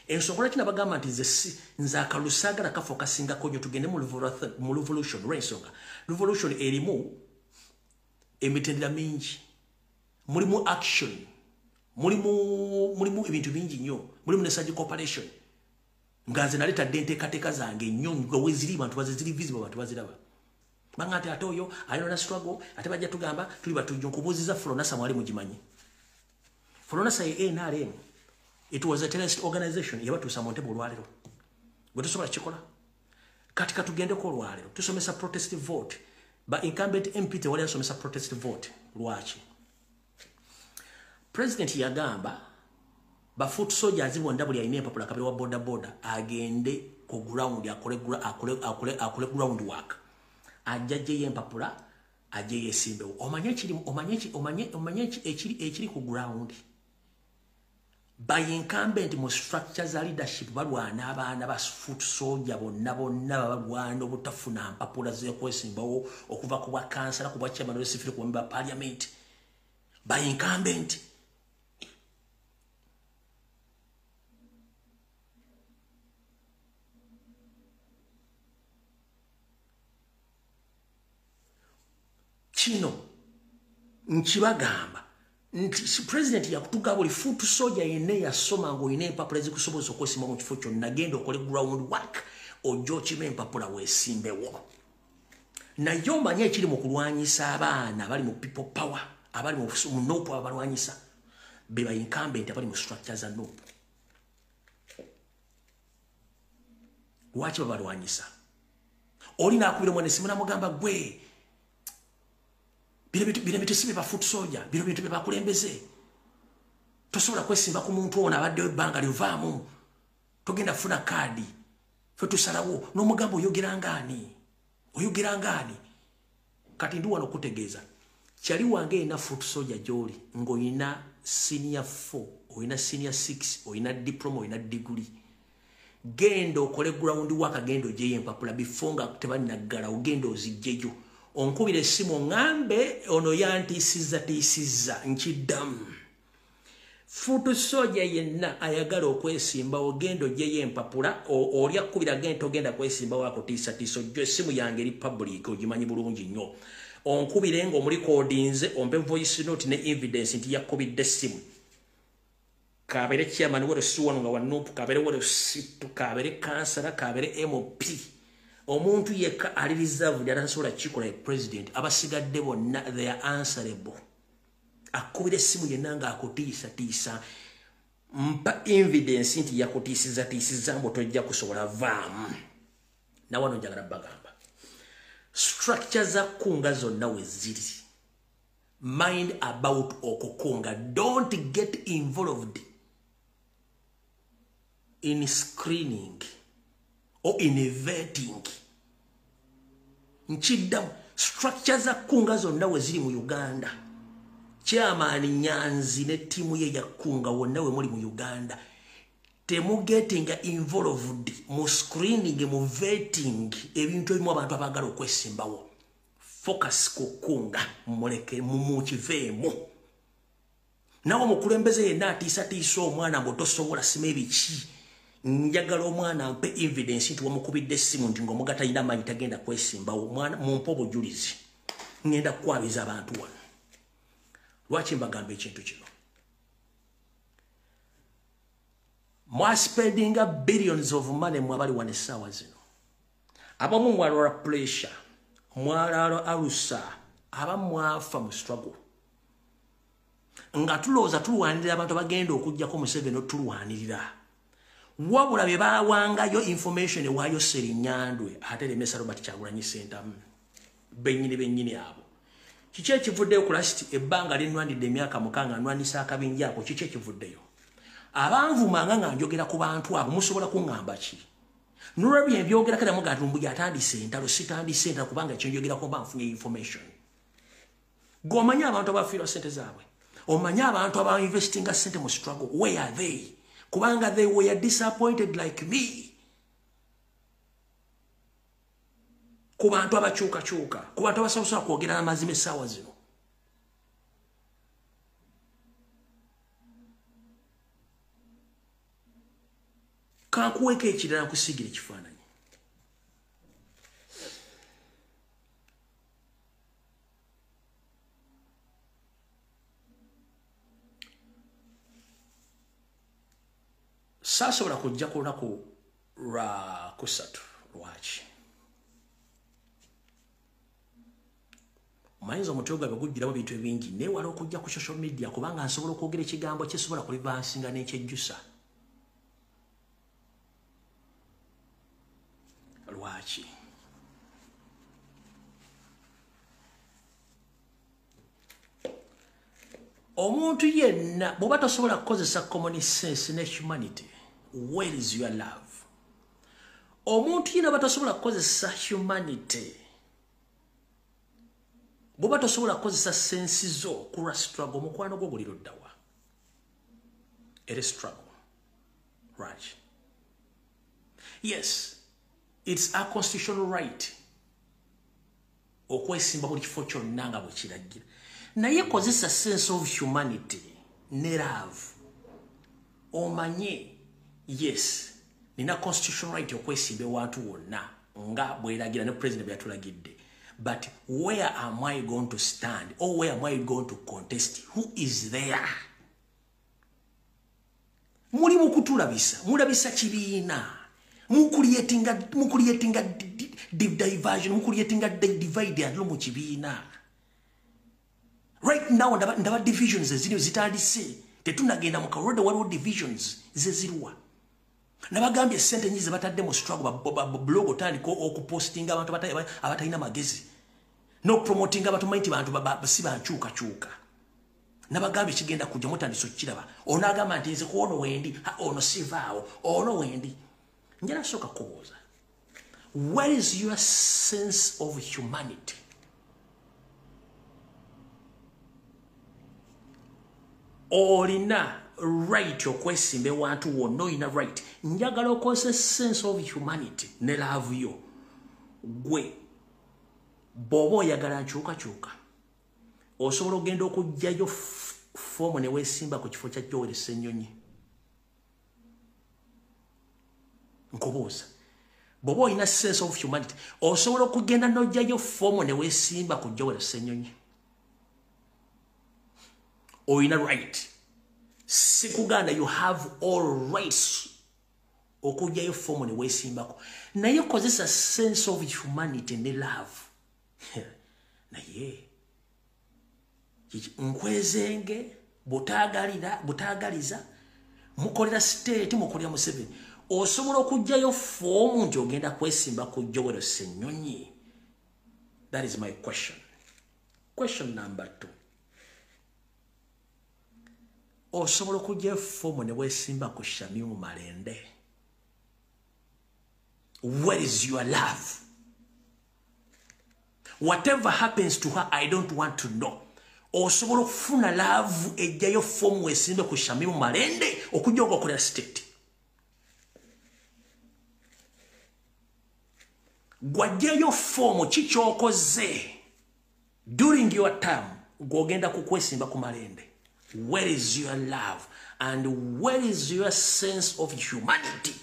Ensonga lwaki nabagamba nti nze akalulu saagala kafo kasingako nnyo, tugende mu revolution, lw'ensonga revolution erimu emitendera mingi, mulimu action, mulimu ebintu bingi nnyo, mulimu ne surgical operation. Nga nze naleetadde enteekateeka zange nnyo nga weziri, bantu baziziri visible, abantu baziraba. Banga nti ate oyo alina struggle, ate bajja tugamba tuli batujju. Nkubuuziza, Fronasa mwali mugimanyi? Fronasa ye NRM. It was a terrorist organization yabatuusa mu ntebe. Olwaleero gwe tosobola kikola. Kati katugendeko, olwaleero tusomesa protest vote. Ba incumbent MP tewali asomesa protest vote. Lwaki? President yagamba ba foot soldiers bonna, buli alina empapula, kabiri wa boda boda, agende ku ground akole ground work, ajja ajjeyo empapula, ajje yesimbewo. Omanye ekiri, omanye ekiri ku ground? By incumbent mu structure za leadership balwana abaana ba foot soldier bonna bonna, babalwana obutafuna mpapula zekwesimbawo okuva ku bwa kansala, ku bwa chairman w'esifiri, ku ba parliament, by incumbent. Kino nkibagamba nti president yakutuga buli foot soldier yenna yasoma ng'olina empapula ezikusoboza okwesimba mu kifo kyonna, genda okole ground work, ojja okima empapula weesimbewo. Naye omanye ekiri mu kulwanyisa abaana abali mu people power, abali mu NUP, abalwanyisa be ba incumbent abali mu structure za NUP. Lwaki babalwanyisa? Oli naakubira omwana esimu namugamba, "Gwe, bino bintu si bye foot soldier, bino bintu bye bakulembeze. Tosobola kwesimba ku muntu ono abaddewo ebbanga livaamu, togenda kufuna kaadi, fe tusalawo." N'omugamba, "Oyogera ngaani? Oyogera ngaani?" Kati ndi wano okutegeeza kyali wange erina foot soldier gy'oli ng'olina senior 4, olina senior 6, olina diploma, olina degree, genda okole ground work, genda ogyeyo empapula before nga tebannaggala, ogenda ozijjeyo, onkubira essimu oŋŋambe ono yantiisizza tiisizza. Nkiddamu, foot soldier yenna ayagala okwesimba, ogenda ogyeyo empapula. Oli akkubira, genda, ogenda kwesimbawo, akutiisatiisa, ojjo essimu yange eri public, ogimanyi bulungi nnyo, onkubire nga omulikodinze, ompe voice note ne evidence nti yakubidde essimu. Kabeere chairman wero si wano nga wa NUP, kabeere wero situ, kabeere kansala, kabeere MP, omuntu yekka ali reserved atasobola kikola ye president. Abasigadde bonna, they are answerable. Akubira essimu yenna ng'akutiisatiisa, mpa evidence nti yakutiisiza tiisiza mbu tojja kusobola, vaamu. Nawano njagala bagamba structure za kunga zonna we ziri, mind about okukunga. Don't get involved in screening or in vetting. Nkiddamu, structure za kunga zonna we ziri mu Uganda, chairman Nyanzi ne ttiimu ye yakunga wonna we muli mu Uganda, temugetinga involved mu screening, mu vetting ebintu ebimu. Abantu abaagala okwesimbawo, focus ku kunga, muleke mumukiveemu. Nawe omukulembeze yenna atiisatiisa omwana mbu tosobola, sima ebiki, njagala omwana mpe evidence nti wamukubidde essimu nti ngaomuga talina maanyi, tagenda kwesimbawo. Omwana mumpe obujulizi, ngenda kukwabiza abantu wano. Lwaki mbagamba ekintu kino? Mwaspendinga billions of money mwabali wane essaawa zino. Abamu mwalwala pressure, mwalwala alusa, abamu mwafa mu struggle. Nga tulowooza tulwanirira abantu abagenda okuggyako Museveni otulwanirira. Wabula bye baawangayo information ewaayo Ssernyandwe ate lemesa Robert Kyagulanyi Ssentamu. Bennyini bennyini abo. Kiki ekivuddeyo ku last ebbanga linwanidde emyaka 6 nwanisa akabinja ako, kiki ekivuddeyo? Abanvumanga nga njogera ku bantu abo musobola kuŋŋamba ki? Nolwebyo ebyogerako era mugamba nti mbuya atandise entalo, sitandise entalo kubanga kye njogerako mba nfunye information. Ggwe omanyi abantu abafiirwa ssente zaabwe? Omanyi abantu abainvestinga ssente mu struggle? Where are they? Kubanga they were disappointed like me. Ku bantu abakyukakyuka, ku bantu abasobola kwogera amazima essaawa zino. Kankuweeko ekirala nkusiigira ekifaananyi. Saasobola kujja ku lunaku lwa kusatu. Lwaki? Omanyiza omutwe gwabwe gujjiramu ebintu ebingi, neewala okujja ku social media kubanga nsobola okwogera ekigambo kyesobola kulivansinga n'ekyejjusa. Lwaki? Omuntu yenna bw'oba tosobola kukozesa common sense ne humanity, where is your love? Omuntu yenna bw'oba tosobola kukozesa humanity, bw'oba tosobola kukozesa sense zo ku lwa struggle, omukwano gwo guli ludda wa? It is struggle. Right? Yes, it's our constitutional right okwesimba buli kifo kyonna nga bwe kiragira. Naye kozesa sense of humanity ne love. Omanye, yes, nina constitutional right okwesimba ewantu wonna nga bweragira ne president bwe yatulagidde. But where am I going to stand? Or where am I going to contest? Who is there? Muli mukutulabisa, mulabisa kibiina. Mucreatinga diversion, mucreatinga divide and mu kibiina. Right now ndaba divisions eziriyo zitandise. Tetunagenda mu kalonda, waliwo divisions zeziriwa. Nabagambye sente nyingi zebatadde mu struggle, blog otandika okupostinga abantu abatalina magezi. No promoting abantu manyi nti bantu si bankyukakyuka. Nabagambye kigenda kujja mutandise okukiraba. Ono agamba nti nze ku ono wendi, ono sivaawo, ono wendi. Njala sooka kubuuza. Where is your sense of humanity? Olina right okwesimba ewantu wonna, olina right. Njagala okozesa sense of humanity ne love yo. Gwe bw'oba oyagala nkyukakyuka, osobola ogenda okuggyayo foomu ne weesimba ku kifo kya Joel Ssenyonyi. Nkubuuza, bw'oba olina sense of humanity, osobola okugenda n'oggyayo foomu ne weesimba ku Joel Ssenyonyi. Olina right. Sikugaana, you have all rights okuggyayo foomu ne weesimbako. Naye kozesa sense of humanity ne love. Naye nkwezenge butaagaliza mukolera state, mukolera Museveni. Osobola okuggyayo foomu nti ogenda kwesimba ku Joel Ssenyonyi? That is my question. Question number 2. Osobola okuggyayo foomu ne weesimba ku Shamim Malende? Where is your love? Whatever happens to her, I don't want to know. Osobola okufuna love ejjayo foomu weesimbe ku Shamim Malende okujja okokolera state? Gwajjayo foomu, ki ky'okoze during your term gw'ogenda kukwesimba ku Malende? Where is your love and where is your sense of humanity?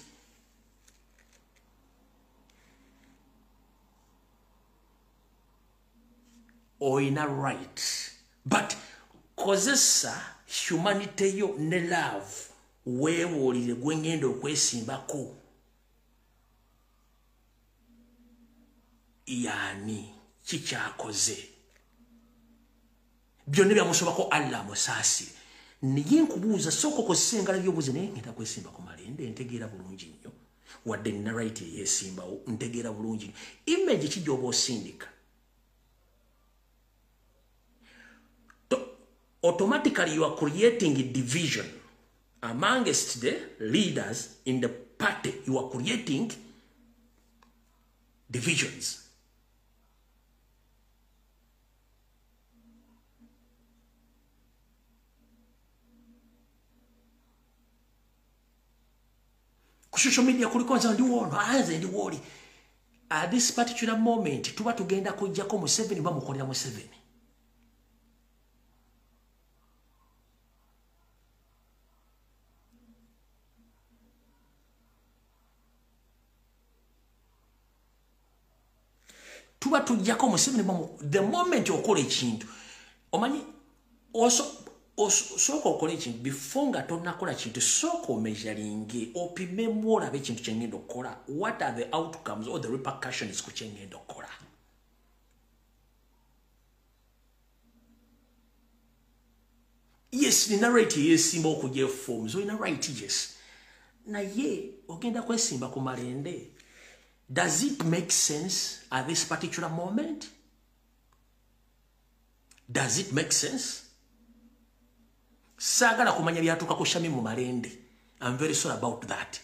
Olina right, but kozesa humanity yo ne love. Weebuulire gwe ngenda okwesimbako yaani, kikyakoze byonna byamusobako, Allah amusaasire. Naye nkubuuza, sooka okozesa engala by'obuuze, naye ngenda kwesimba ku Malende, ntegeera bulungi nnyo, wadde nina right eyeesimbawo, ntegeera bulungi nnyo image ki gy'oba osindika. Automatically you are creating a division amongst the leaders in the party. You are creating divisions. Ku social media kuliko nze ndi wono, nze ndi woli. At this particular moment tuba tugenda kujjako Museveni, bamukolera Museveni. Tuba tujjako Museveni. The moment okola ekintu, omanyi sooka okola ekintu, before nga tonnakola kintu, sooka omeasuringe, opimemu, olabe ekintu kyengenda okukola, what are the outcomes or the repercussions ku kyengenda okukola. Yes, nina right yesimba okujja forms, olina right, yes, naye ogenda kwesimba ku Malende. Does it make sense at this particular moment? Does it make sense? Saagala kumanya byatuuka ku Shamimu Malende. I'm very sorry about that.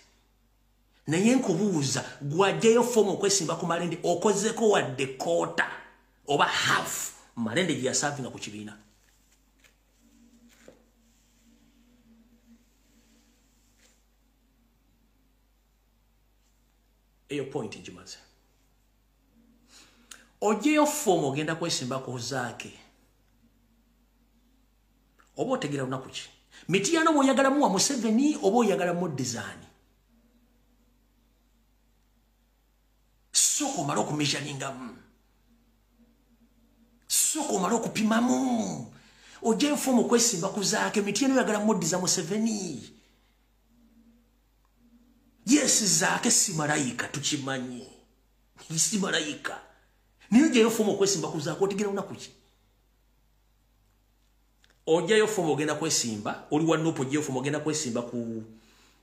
Naye nkubuuza, gwajjayo fomu okwesimba ku Malende, okozeko wadde quarter oba half Malende gye yaservinga ku kibiina? Eyo point ngimaze. Ojjeyo fomu ogenda kwesimba ku Zaake, oba otegera lunaku ki? Mityana oba oyagala muwa Museveni oba oyagala mu design, sooka omale okumeasuringamu, sooka omale okupimamu. Ojjayo fomu okwesimba ku Zaake, Mityana oyagala muddiza Museveni. Yes, Zaake si malayika, tukimanyi si malayika, naye ojjayo fomu okwesimba ku Zaake, otegera lunaku ki? Ojjayo fomu ogenda kwesimba, oli wa NUP, ojjayo fomu ogenda kwesimba ku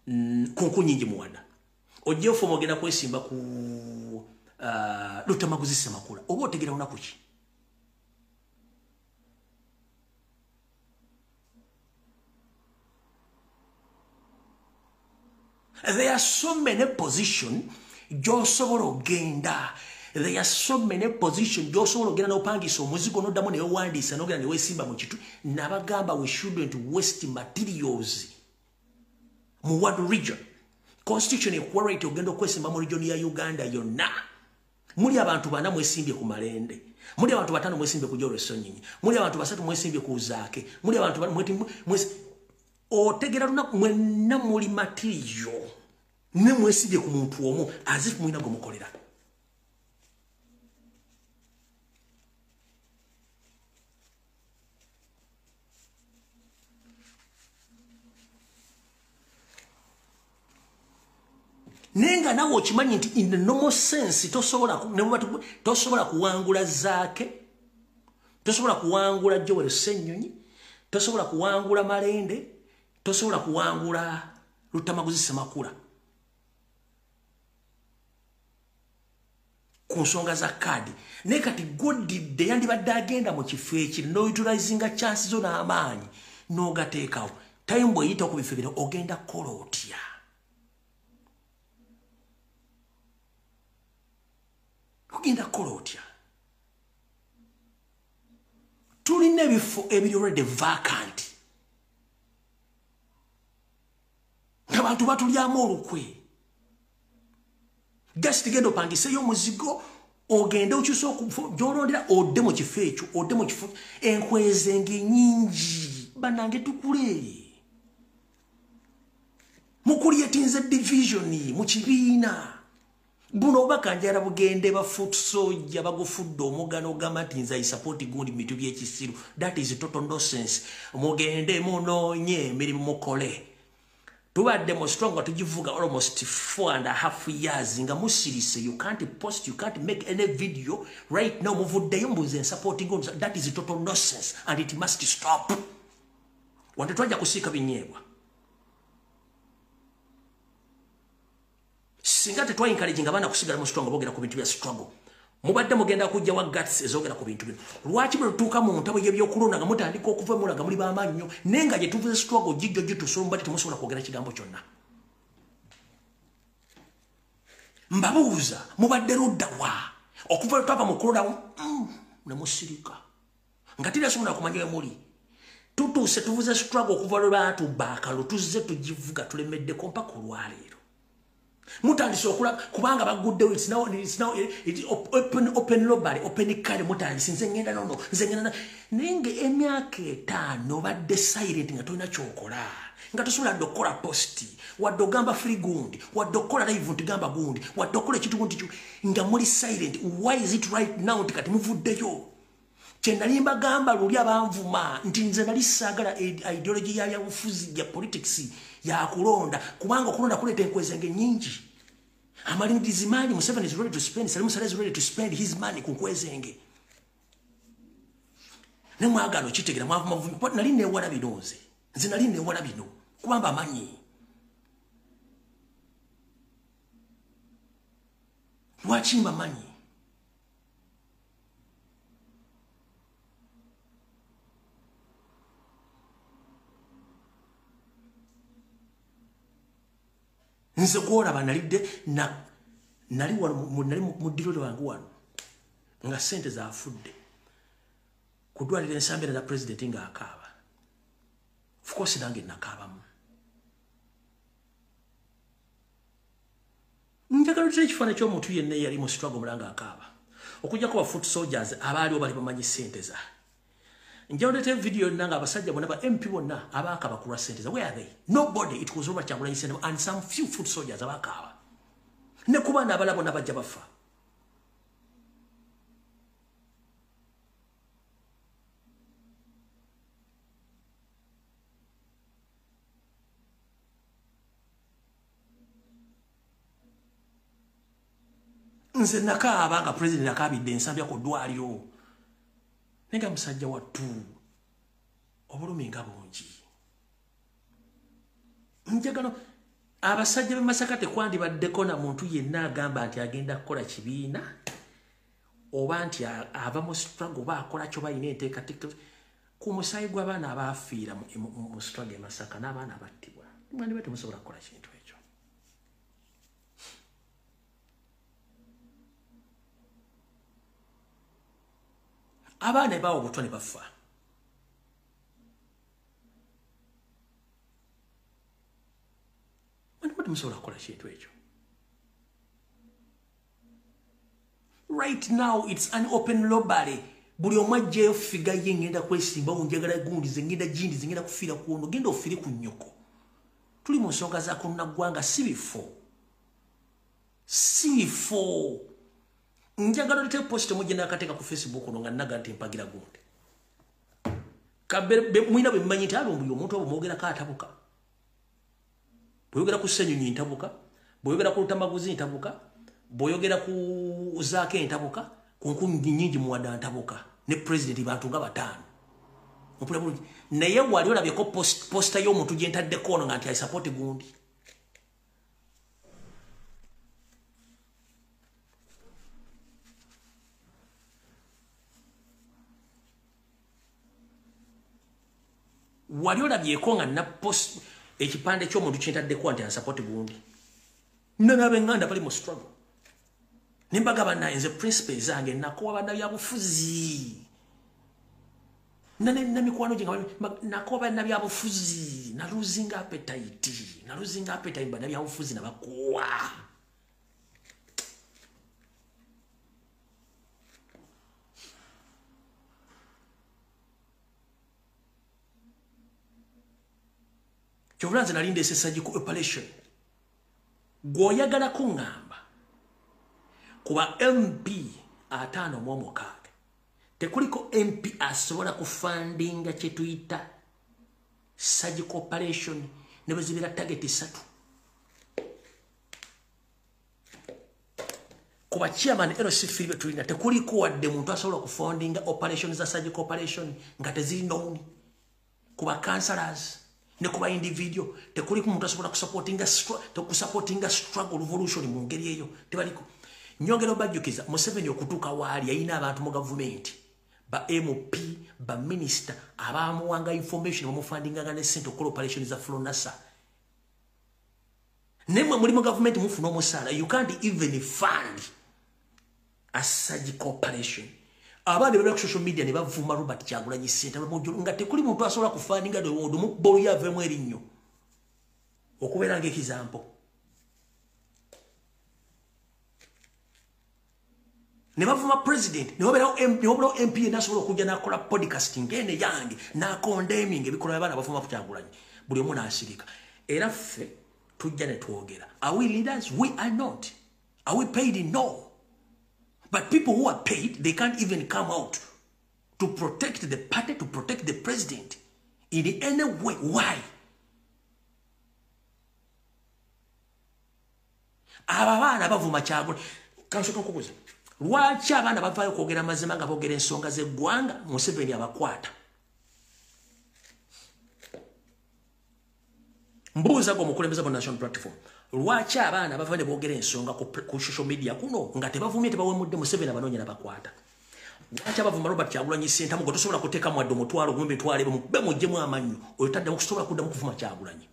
Nkunyingi Muwada, ojjayo fomu ogenda kwesimba ku Lutamaguzi Ssemakula, oba otegera lunaku ki? There are so many position gy'osobola ogenda. There are so many position gy'osobola ogenda n'opangisa omuzigo n'oddamu newewandiisa n'ogenda neweesimba mu kitu. Nabagamba, we shouldn't waste materials mu one region. Constitution ekuwa right ogenda okwesimba mu region ya Uganda yonna. Muli abantu bana mwesimbye ku Malende, muli abantu 5 mwesimbye ku Joel Ssenyonyi, muli abantu 3 mwesimbye ku Zaake, muli abantu otegera lunaku, mwenna muli material ne mwesibye ku muntu omu as if mulina gwemukolera. Naye nga nawe okimanyi nti in the normal sense tosobola kuwangula Zaake, tosobola kuwangula Joel Ssenyonyi, tosobola kuwangula Malende, tosobola kuwangula Lutamaguzi Ssemakula ku nsonga za kaadi. Naye kati godidde yandibadde agenda mu kifo ekiri n'outilizinga chance zo n'amaanyi n'ogateekawo. Time bw'eyita ku bifo bino, ogenda kukola otya? Ogenda kukola otya? Tulina ebifo ebiri already vacant, abantu batulyamu olukwe. Just genda opangiseyo omuzigo, ogende okyuse gy'olondera, odde mu kifo ekyo, odde mu kifo. Enkwezenge nyingi, bannange, tukule. Mucreatinze division mu kibiina. Buno obubaka njala bugende ba foot soldier bagufudde omugano, ogamba nti nze I support gundi, bintu byekisiru. That is total nonsense. Mugende munoonye emirimu mukole. Tubadde mu struggle nga tugivuga almost 4.5 years nga musirise. You can't post, you can't make any video. Right now muvuddeyo mbuze supporting, that is total nonsense and it must stop. Wante twajja kusiika binyeebwa. Singa tetwa encouraging abaana kusigala mu struggle boogera ku bintu bya struggle. Mubadde mugenda kujja wa guts ezogera ku bintu bino. Lwaki bwe tutuuka mu ntabo y'ebyokulonda nga mutandika okuva mulaga muli b'amaanyi naye nga gye tuvuze struggle gijjo gitusobola mbadde temusobola kwogera kigambo kyonna. Mbabuuza mubadde ludda wa? Okuva lwe twava mu kulonda ne musirika. Nga terasobola kumanya we muli. Tutuuse tuvuze struggle okuva lwe baatubba akalulu tuzze tugivuga tulemeddeko mpaka olwaleero. Mutandise okula kubanga baguddewo, it's now it open lobby, open kale mutandise nze ngenda nono nze ngenda naye nga emyaka 5 badde silent nga tolina kyokola, nga tosobola dde okukola post, wadde ogamba free gundi, wadde okukola live nti gamba gundi, wadde okukola ekintu gundi nga muli silent. Why is it right now nti kati muvuddeyo? Kye nali mbagamba luli abanvuma nti nze nali saagala ideology ya byabufuzi ya politics ya kulonda, kubanga okulonda kuleeta enkwezenge nnyingi. Amalindizi mangi. Museveni is ready to spend, Salim Saleh is ready to spend his money ku nkwezenge. Ne mwagala okitegera mwavuma, nali neewala bino nze. Nze nali neewala bino kubanga amanyi. Lwaki mbamanyi? Nze gwolaba nalidde nali wano nali mu ddiro lwange wano nga ssente zaafudde ku ddwaliro ensambira za pulezidenti ng'akaaba. Of course nange nakaabamu. Njagala otera ekifaananyi ky'omuntu yenna eyali mu struggle omulala ng'akaaba. Okuggyako ba foot soldiers abaaliwo bali bamanyi ssente za. Njagala oleete video yonna nga abasajja bonna ba MP bonna abaakaaba ku lwa ssente za. Where are they? Nobody. It was Robert Kyagulanyi Ssentamu and some few foot soldiers abaakaaba. Ne ku baana abalala bonna bajja bafa. Nze nakaaba nga president nakaabidde ensambya ku ddwaliro. Naye nga musajja wattu obulumi nga bungi. Njagala abasajja b'e Masaka tekwandibaddeko na muntu yenna agamba nti agenda kukola kibiina oba nti ava mu struggle oba akola kyo balina enteekateeka ku musaayi gw'abaana abaafiira mu struggle e Masaka n'abaana abattibwa. Mwandiba temusobola kukola kintu ekyo. Abaana bawo obutwa ne bafa. Mwandiba temusobola kukola kintu ekyo. Right now it's an open lobby. Buli omu ajjayo ffiga ye ngenda kwesimbawo, njagala gundi ze ngenda gindi ze ngenda kufiira ku ono, genda ofiire ku nnyoko. Tuli mu nsonga za kunnaggwanga si bifo. Si bifo. Njagala oleete post mujje n'akateeka ku Facebook ono nga nnaga nti mpagira gundi. Mulina bwe mmanyi nti alumbuye omuntu obwo mwogerako atabuka. Bw'oyogera ku Ssenyonyi ntabuka, bw'oyogera ku Lutamaguzi ntabuka, bw'oyogera ku Zaake ntabuka, ku nkumi nnyingi muwadde ntabuka, ne pulezidenti bantu nga 5. Mpulira bulungi. Naye wali olabyeko posta y'omuntu gye ntaddeko ono nga nti I support gundi. Wali olabyeko nga na post ekipande ky'omuntu kye ntaddeko nti I support gundi. N'ab'enganda bali mu struggle. Ne mbagamba naye nze principle zange nakowa bannabyabufuzi. Namikwano gye nakowa bannabyabufuzi, na losing appetite, na losing appetite bannabyabufuzi nabakowa. Kyovula nze nali ndeese surgical operation. Gw'oyagala kuŋŋamba kuba MP 56 tekuliko MP asobola kufandinga kye tuyita surgical operation Ne bwe zibeera target 3. Kuba chairman LC3 be tulina tekuliko wadde muntu asobola okufundinga operation za surgical operation nga teziri known. Kuba councillors ne kuba individual tekuliko muntu asobola kusupportinga struggle revolution mu ngeri eyo tebaliko. Nyongera obajjukiza Museveni okutuuka waali yalina abantu mu gavumenti ba MP ba minister abamuwanga information bamufundinganga ne ssente okukola operation za Flonasa. Nemwe mulimu gavumenti mufuna omusaala, you can't even fund a surgical operation. Abaana bebeera ku social media ne bavuma Robert Kyagulanyi Ssentamu nga tekuli muntu asobola kufundinga bolu yaveemu erinnyo okubeera ng'example. Ne bavuma president, ne wabeerawo MP yenna asobola okujja n'akola podcast ng'ene yange n'akondeming ebikolwa by'abaana bavuma Kyagulanyi, buli omu n'asirika. Era ffe tujja ne twogera. Are we leaders? We are not. Are we paid? No. But people who are paid, they can't even come out to protect the party, to protect the president in any way. Why? Abo abaana bavuma Kyagulanyi. Kansooka nkubuuza, lwaki abaana bavaayo okwogera amazima nga boogera ensonga z'eggwanga Museveni abakwata? Mbuuza gwe omukulembeze mu National Platform, lwaki abaana bava ne boogera ensonga ku social media kuno nga tebavumye tebawemudde Museveni abanoonya n'abakwata? Lwaki abavuma Robert Kyagulanyi Ssentamu gwe tosobola kuteekamu wadde omutwalo gumu emitwalo ebiri mukube muggyemu amannyo, oyo taddamu kusobola kuddamu kuvuma Kyagulanyi?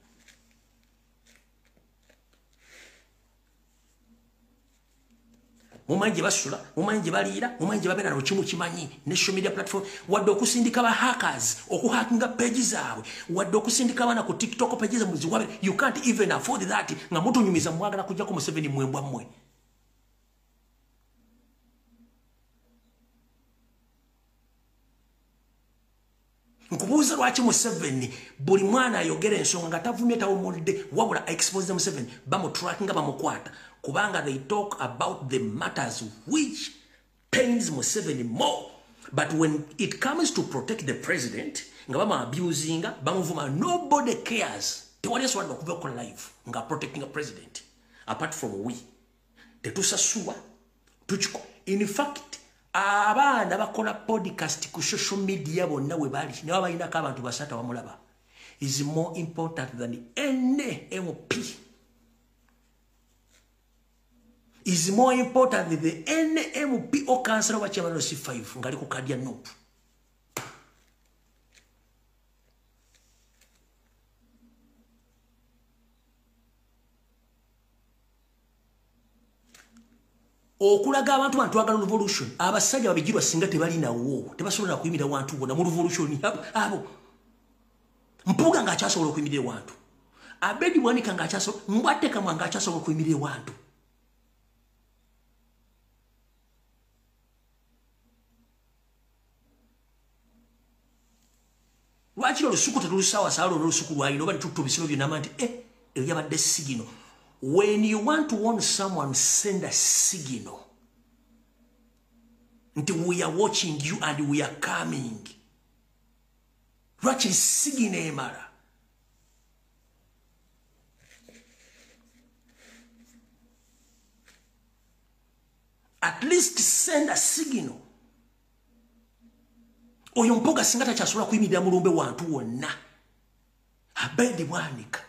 Mumanyi gye basula, mumanyi gye baliira, mumanyi gye babeera, nabo kimu kimanyi. Ne social media platform wadde okusindika ba hackers okuhackinga page zaabwe, wadde okusindika abaana ku TikTok page zaabwe ziwabe, you can't even afford that. Nga mutunyumiza mwagala kujjako Museveni mwembwa mmwe. Nkubuuza lwaki Museveni buli mwana ayogera ensonga nga tavumye tawumulidde wabula expose Museveni bamutrackinga bamukwata, kubanga they talk about the matters which pains Museveni more. But when it comes to protect the president nga bamu abusinga bamuvuma, nobody cares. Tewali asobola okuva okukola live nga protecting a president apart from we. Tetusasula tukiko. In fact abaana bakola podcast ku social media bonna we bali ne babalinako abantu basatu abamulaba is more important than any MP, is more important than the any MP or councillor wa chairman C5 ngali ku kadi ya NUP. Okulaga abantu bantu twagala revolution, abasajja babigirwa singa tebalinawo tebasobola kuyimirira wantu bonna mu revolution. Abo Mpuuga ng'akyasobola okuyimirira wantu, Abedi Bwanika ng'akyasobola, Mbwatekamwa ng'akyasobola okuyimirira wantu. Lwaki olusuku tetulusaawasaala olw'olusuku lwalina oba netutta ebisolo byonna nti eyo yabadde signal. When you want to warn someone, send a signal. Nti we are watching you and we are coming. Lwaki signal emala? At least send a signal. Oyo Mpuuga singa takyasobola kuyimirira mulumbe wantu wonna. Abedi Bwanika,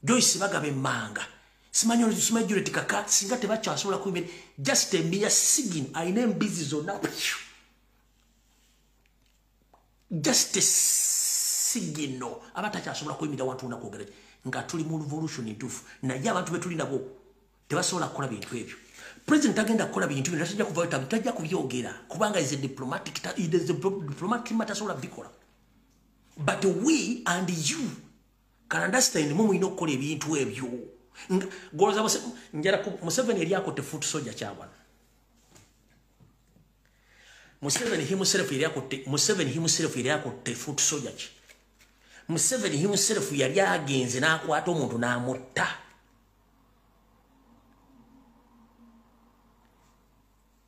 Joyce Bagabe Mmanga, simanyi Juliet Kaka, singa tebakyasobola kuyimirira, just a mere signal, alina embizi zonna. Just a signal. Aba takyasobola kuyimirira wantu wonna kwogera nga tuli mu revolution entuufu, naye abantu be tuli nabo tebasobola kukola bintu ebyo. President agenda kukola bintu bino, tajja kuvayo, tajja kubyogera kubanga is a diplomatic, it is a diplomatic matter, asobola bikola. But we and you can understand mu mulina okukola ebintu ebyo. Goloza njala Museveni yali akutte foot soldier kyabwana. Museveni himself yali akutte, Museveni himself yali akutte foot soldier ki. Museveni himself yali agenze n'akwata omuntu n'amutta.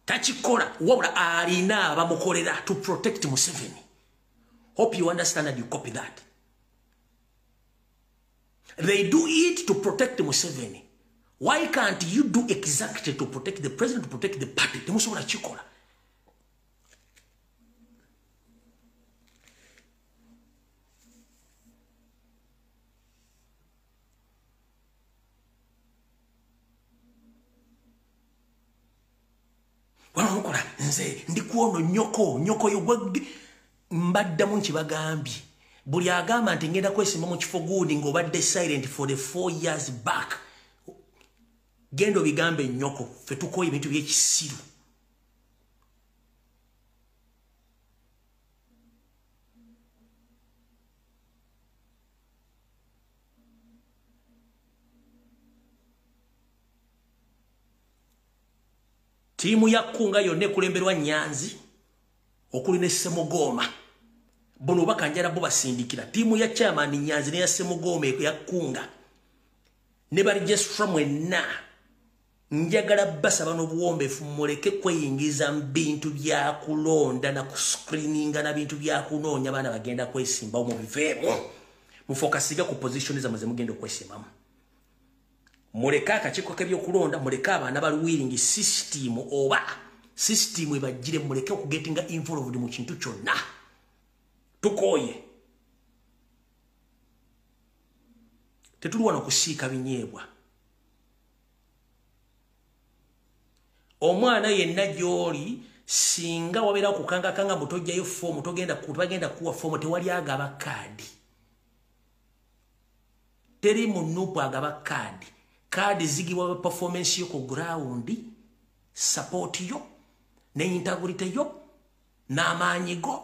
Takikola wabula alina abamukolera to protect Museveni. Hope you understand and you copy that. They do it to protect Museveni. Why can't you do exactly to protect the president, to protect the party? Temusobola kikola. Wano nze ndi kuono nyoko nyoko yo mbaddamu nkibagambye. Buli agamba nti ngenda kwesimba mu kifo gundi ng'obadde silent for the 4 years back. Gendo bigambe nyoko ffe tukoye ebintu by'ekisiru. Tiimu ya Kunga yonna ekulemberwa Nyanzi okuli ne Ssemugoma. Bono bakanjala bo basindikira. Tiimu ya chairman Nyanzi ne ya Ssemugoma ya Kunga. Ne bali gestra mwenna. Njagala basaba n'obuwombeefu muleke kweyingiza mu bintu bya kulonda na kuscreeninga na bintu bya kunoonya baana bagenda kwesimbawo mu biveemu. Mufokasiga ku position zammwe ze mugenda okwesimbamu. Muleke akakiiko k'ebyokulonda, muleke abaana bali willing system oba system ebajjire, muleke okugetinga involved mu kintu kyonna. Tukooye. Tetuli wano kusiika binyeebwa. Omwana yenna gy'oli singa wabeera okukangakanga mbu tojjayo foomu, togenda kuwa foomu, tewali agaba kaadi. Teri munupu agaba kaadi. Kaadi zigibwa performance yo ku ground, support yo, ne integrity yo, n'amaanyi go,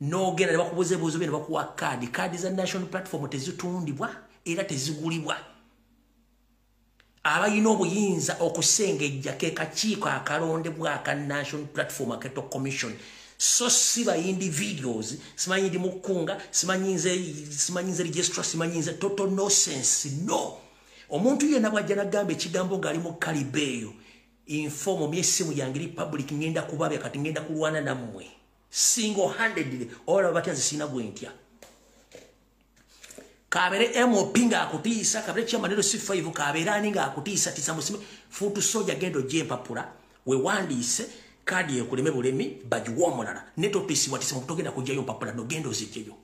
n'ogenda ne bakubuuza ebibuuzo bye ne bakuwa kaadi. Kaadi za national platform tezitundibwa era tezigulibwa. Abalina obuyinza okusengejja ke kakiiko akalondebwa aka National Platform Electoral Commission. So si ba individuals, simanyi ndi mukunga, simanyi nze registrar, simanyi nze total nonsense. No. Omuntu yenna bw'ajja n'agamba ekigambo ng'ali mu kalibeeyo, inform me essimu yange eri public, ngenda kubabya kati ngenda kulwana nammwe. Single handedly, olaba batya nze sirina gwe ntya. Kabere MOP ng'akutiisa, kabere chairman C5, kabere ani ng'akutiisa tisa musime futu soja gendo jempapula wewandiise kaadi ekuleme bulemi bagiwa omulala ne totiisibwa tiisa togenda kujjayo mpapula no gendo ozijjeyo.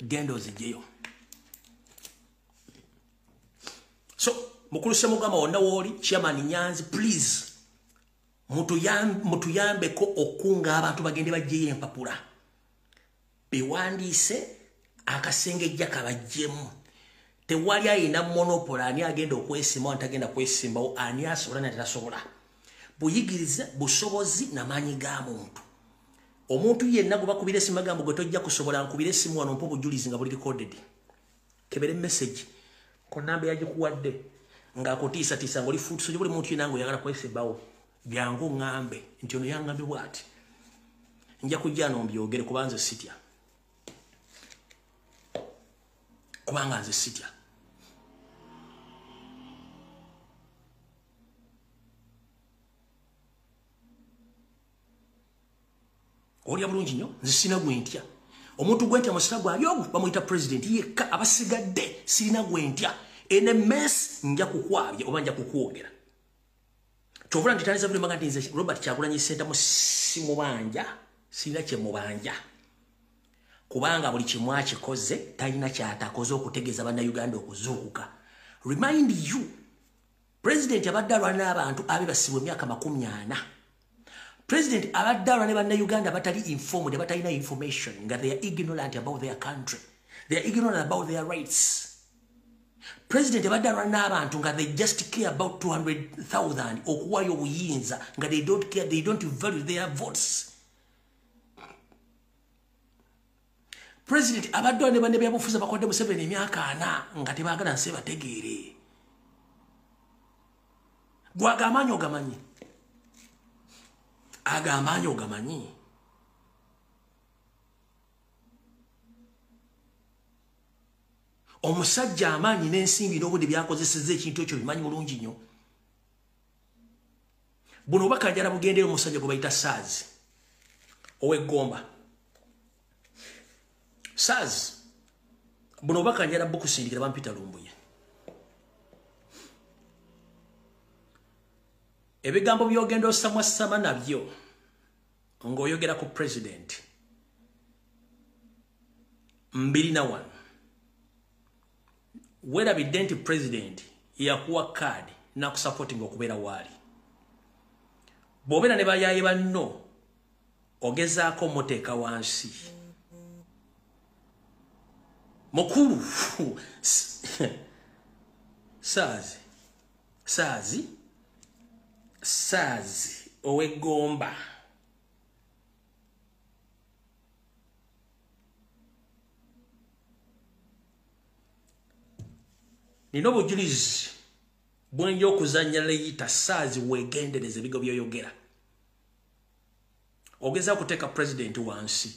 Gendo ozijjeyo. So mukulu Ssemugama wonna wooli, chairman Nyanzi, please mutuyambeko okunga abantu bagende bajjeyo empapula bewandiise akasengejja kabajjemu. Tewali ayina monopoly ani agenda okwesimbawo ani tagenda kwesimbawo, ani asobola ani atasobola. Buyigirize busobozi n'amaanyi ga muntu. Omuntu yenna gwe bakubira essimu agamba gwe tojja kusobola, nkubira essimu wano mpa obujulizi nga buli recorded. Kebere message ku namba yagikuwadde ng'akutiisatiisa ng'oli foot soldier, buli muntu yenna ng'oyagala kwesimbawo byangu ŋŋambe nti ono yaŋŋambye bw'ati. Nja kujja no mbyogere kuba nze sitya. Kubanga nze sitya. Olya bulungi nnyo, nze sirina gwe ntya. Omuntu gwe ntya musira gwali ogwo bamuyita president yekka, abasigadde sirina gwe ntya. Ene mess nja kukwabya oba nja kukwogera. Kyovula nti tandisa buli mbaga nti nze Robert Kyagulanyi Ssentamu simubanja, sirina kye mubanja. Kubanga buli kimu akikoze talina ky'atakoze okutegeeza Bannayuganda okuzuukuka. Remind you, president abadde alwana n'abantu abebasibwa emyaka 40. President abadde alwana ne Bannayuganda abatali informed, abatalina information, nga they are ignorant about their country. They are ignorant about their rights. President abadde alwana n'abantu nga they just care about 200,000 okuwayo obuyinza, nga they don't care, they don't value their votes. President abadde alwana ne bannabyabufuzi abakodde Museveni emyaka 40 nga tebaagala nsi bategeere. Gw'agamaanyi ogamanyi. Agamaanyi ogamanyi. Omusajja amaanyi n'ensimbi n'obudde byakozesezza ekintu ekyo bimanyi bulungi nnyo. Buno obubaka njala bugendeyo omusajja gwe bayita Saazi ow'eggomba. Saazi, buno obubaka njala bukusindikira, bampita Lumbuye. Ebigambo by'ogenda osamwasama nabyo ng'oyogera ku president mbirina wano. Weerabidde nti president yakuwa kaadi n'akusupportinga okubeera waali. Bw'obeera ne bayaaye banno ogezaako omuteeka wansi. Mukulu Saazi, Saazi, Saazi ow'eggomba. Nina obujulizi bwenja okuzannya leyita. Saazi, weegendereze ebigo by'oyogera. Ogezaako okuteeka pulezidenti wansi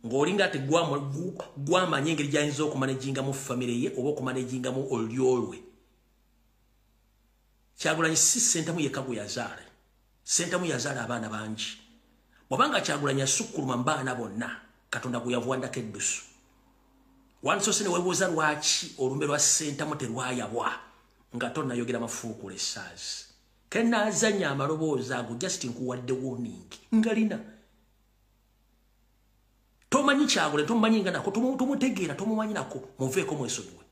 ng'olinga ati gwamanyi engeri gy'ayinza okumanagingamu famire ye oba okumanagingamu olulyo lwe. Kyagulanyi si Ssentamu yekka gwe yazaala. Ssentamu yazaala abaana bangi. Bw'abanga Kyagulanyi asukkuluma mu baana bonna Katonda gwe yavuwandako eddusu. Wansoose ne weebuuza lwaki olumbe lwa Ssentamu terwayabwa nga tonnayogera mafuukule. Saazi, kenaazannya amaloboozi ago, just nkuwadde warning ngalina. Tomanyi Kyagulanyi, tomumanyi nga nako tomutegeera, tomumanyi nako. Muveeko, mwesonyiwe.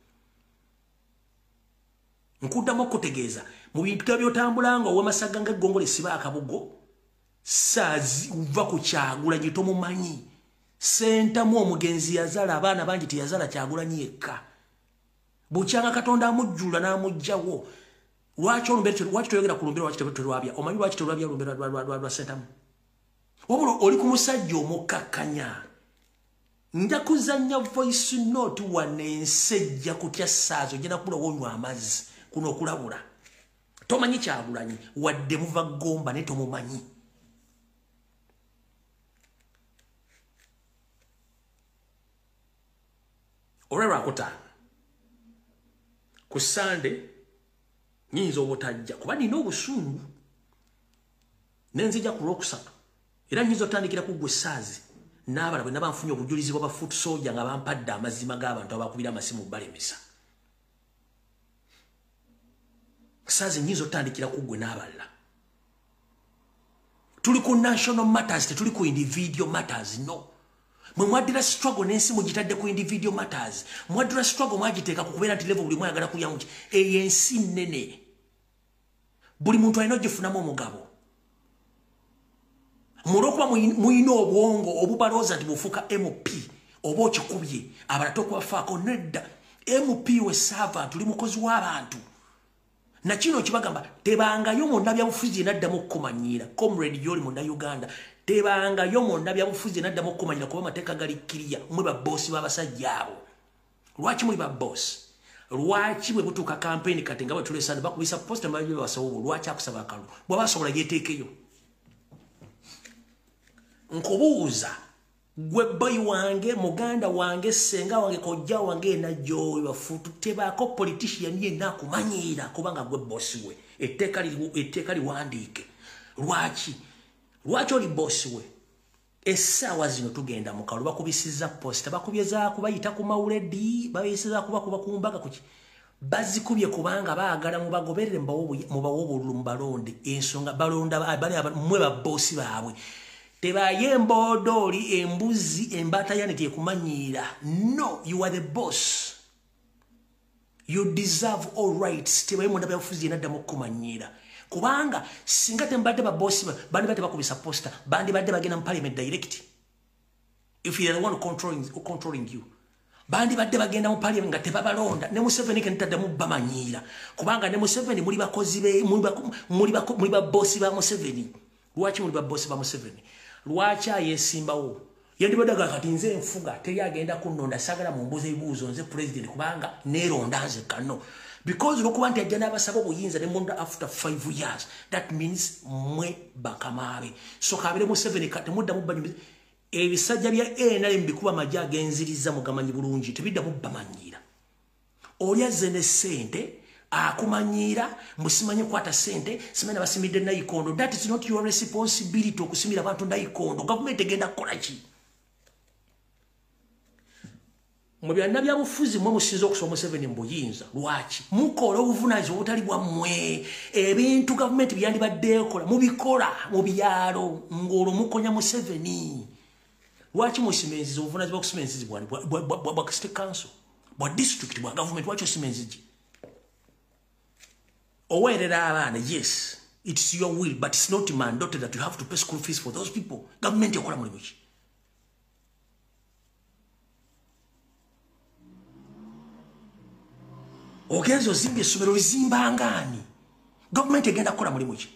Nkuddamu okutegeeza mu bintu byotambula nga ow'amasaga nga eggongolo esiba akabugo. Saazi, uva ku Kyagulanyi, tomumanyi. Sentamu omugenzi yazaala abaana bangi, teyazaala Kyagulanyi yekka. Bukyanga Katonda amujjula n'amugjawo, lwaki olumbe, lwaki toyogera ku lumbe? Lwaki terwabya? Omanyi lwaki terwabya olumbe lwa Sentamu? Wabula oli ku musajja omukkakkanya. Nja kuzannya voice note wano, ensi ejja kutya. Saazi, ojja nakula wonywa amazzi. Kuno okulabula, tomanyi Kyagulanyi wadde muva Gomba, naye tomumanyi. Olwa Lwakutaano ku Sande nyinza obutajja kuba nina obusungu, nenzija ku Lwokusatu. Era nyinza otandikira ku gwe Saazi n'abala bwe naba nfunye obujulizi bwa ba foot soldier nga bampadde amazima g'abantu abakubira amasimu balemesa. Saazi, nyinza otandikira ku gwe n'abalala. Tuli ku national matters, tetuli ku individual matters. No, mwe mwaddira struggle n'ensi mugitadde ku individual matters. Mwaddira struggle mwagiteeka ku kubeera nti level buli mwayagala kulya muki. Eyo ensi nnene, buli muntu alina ogifunamu omugabo. Mulwokuba muyina obwongo obubalooza nti bufuuka MP oba okikubye, abalala tokubafaako. Nedda, MP we servant, oli mukozi w'abantu. Nakino kibagamba, tebangayo munnabyabufuzi yenaddamu okukumanyiira. Comrade gyoli Munnayuganda, tebangayo munnabyabufuzi yenaddamu okukumanyiira, kuba amateeka gali kkiriya. Mwe baboosi b'abasajja abo. Lwaki muli baboosi? Lwaki bwe butuuka kampeni kati nga bwe tulesana bakubisa poster basawo? Lwaki akusaba akalulu bw'aba asobola yeteekeyo? Nkubuuza gwe boyi wange, muganda wange, senga wange, kojja wange, enajjo bafutu, tebaako politician yenna akumanyiira kubanga gwe bosi we. Etteeka liwandiike. Lwaki oli bosi we? Essaawa zino tugenda mu kalulu, bakubisiza poster, bakubyezaako bayita ku mawuledi, bayisiza kubakuba ku mbaga kuki. Bazikubye kubanga baagala mubagoberere, mubawe obululu, mubalonde. Ensonga balonda mmwe baboosi baabwe. Tebaye embodooli, embuzi, embaata yani tekumanyiira. No, you are the boss, you deserve all rights. Tebaye munda byabufuzi yenaddamu okukumanyiira, kubanga singa tembadde baboosi, bandibadde bakubisa poster, bandibadde bagenda mu parliament direct. If you are the one controlling you, bandibadde bagenda mu parliament nga tebabalonda. Ne Museveni kenitaddamu bamanyiira, kubanga ne Museveni muli bakozi be, muli baboosi ba Museveni. Lwaki muli baboosi ba Museveni? Lwaki ayesimbawo yandibadde aga kati nze nfuga, teri agenda kunnonda, sagala mumbuuza ebibuuzo, nze president kubanga neeronda nze kano? Because olwokuba nti ajja n'abasaba obuyinza ne munda after 5 years, that means mwe bakamaabe. So kabire Museveni temuddamu banyumiza. Ebisajja bya NRM bikuba amagye agenziriza, mugamanyi bulungi, tebiddamu bamanyiira. Oli azze ne ssente Akumanyiira musimanye kwata sente simene basimidde nayikondo. That is not your responsibility okusimira abantu nayikondo. Government egenda kukola ki? Mu byonna byabufuzi mwe musinza okusoma Museveni mu buyinza. Lwaki mukola obuvunaanyizibwa obutali bwammwe? Ebintu gavumenti byandibadde ekola mubikola mu byalo ng'olwo mukonya Museveni. Lwaki musima enzizi? Obuvunaanyizibwa okusima enzizi bwa city council, bwa district, bwa gavumenti. Lwaki osima enzigi? Oweerera abaana, yes, it's your will, but it's not mandated that you have to pay school fees for those people. Gavumenti ekola mulimu ki? Ogenza ozimba essomero, lizimbangaani? Gavumenti egenda kukola mulimu ki?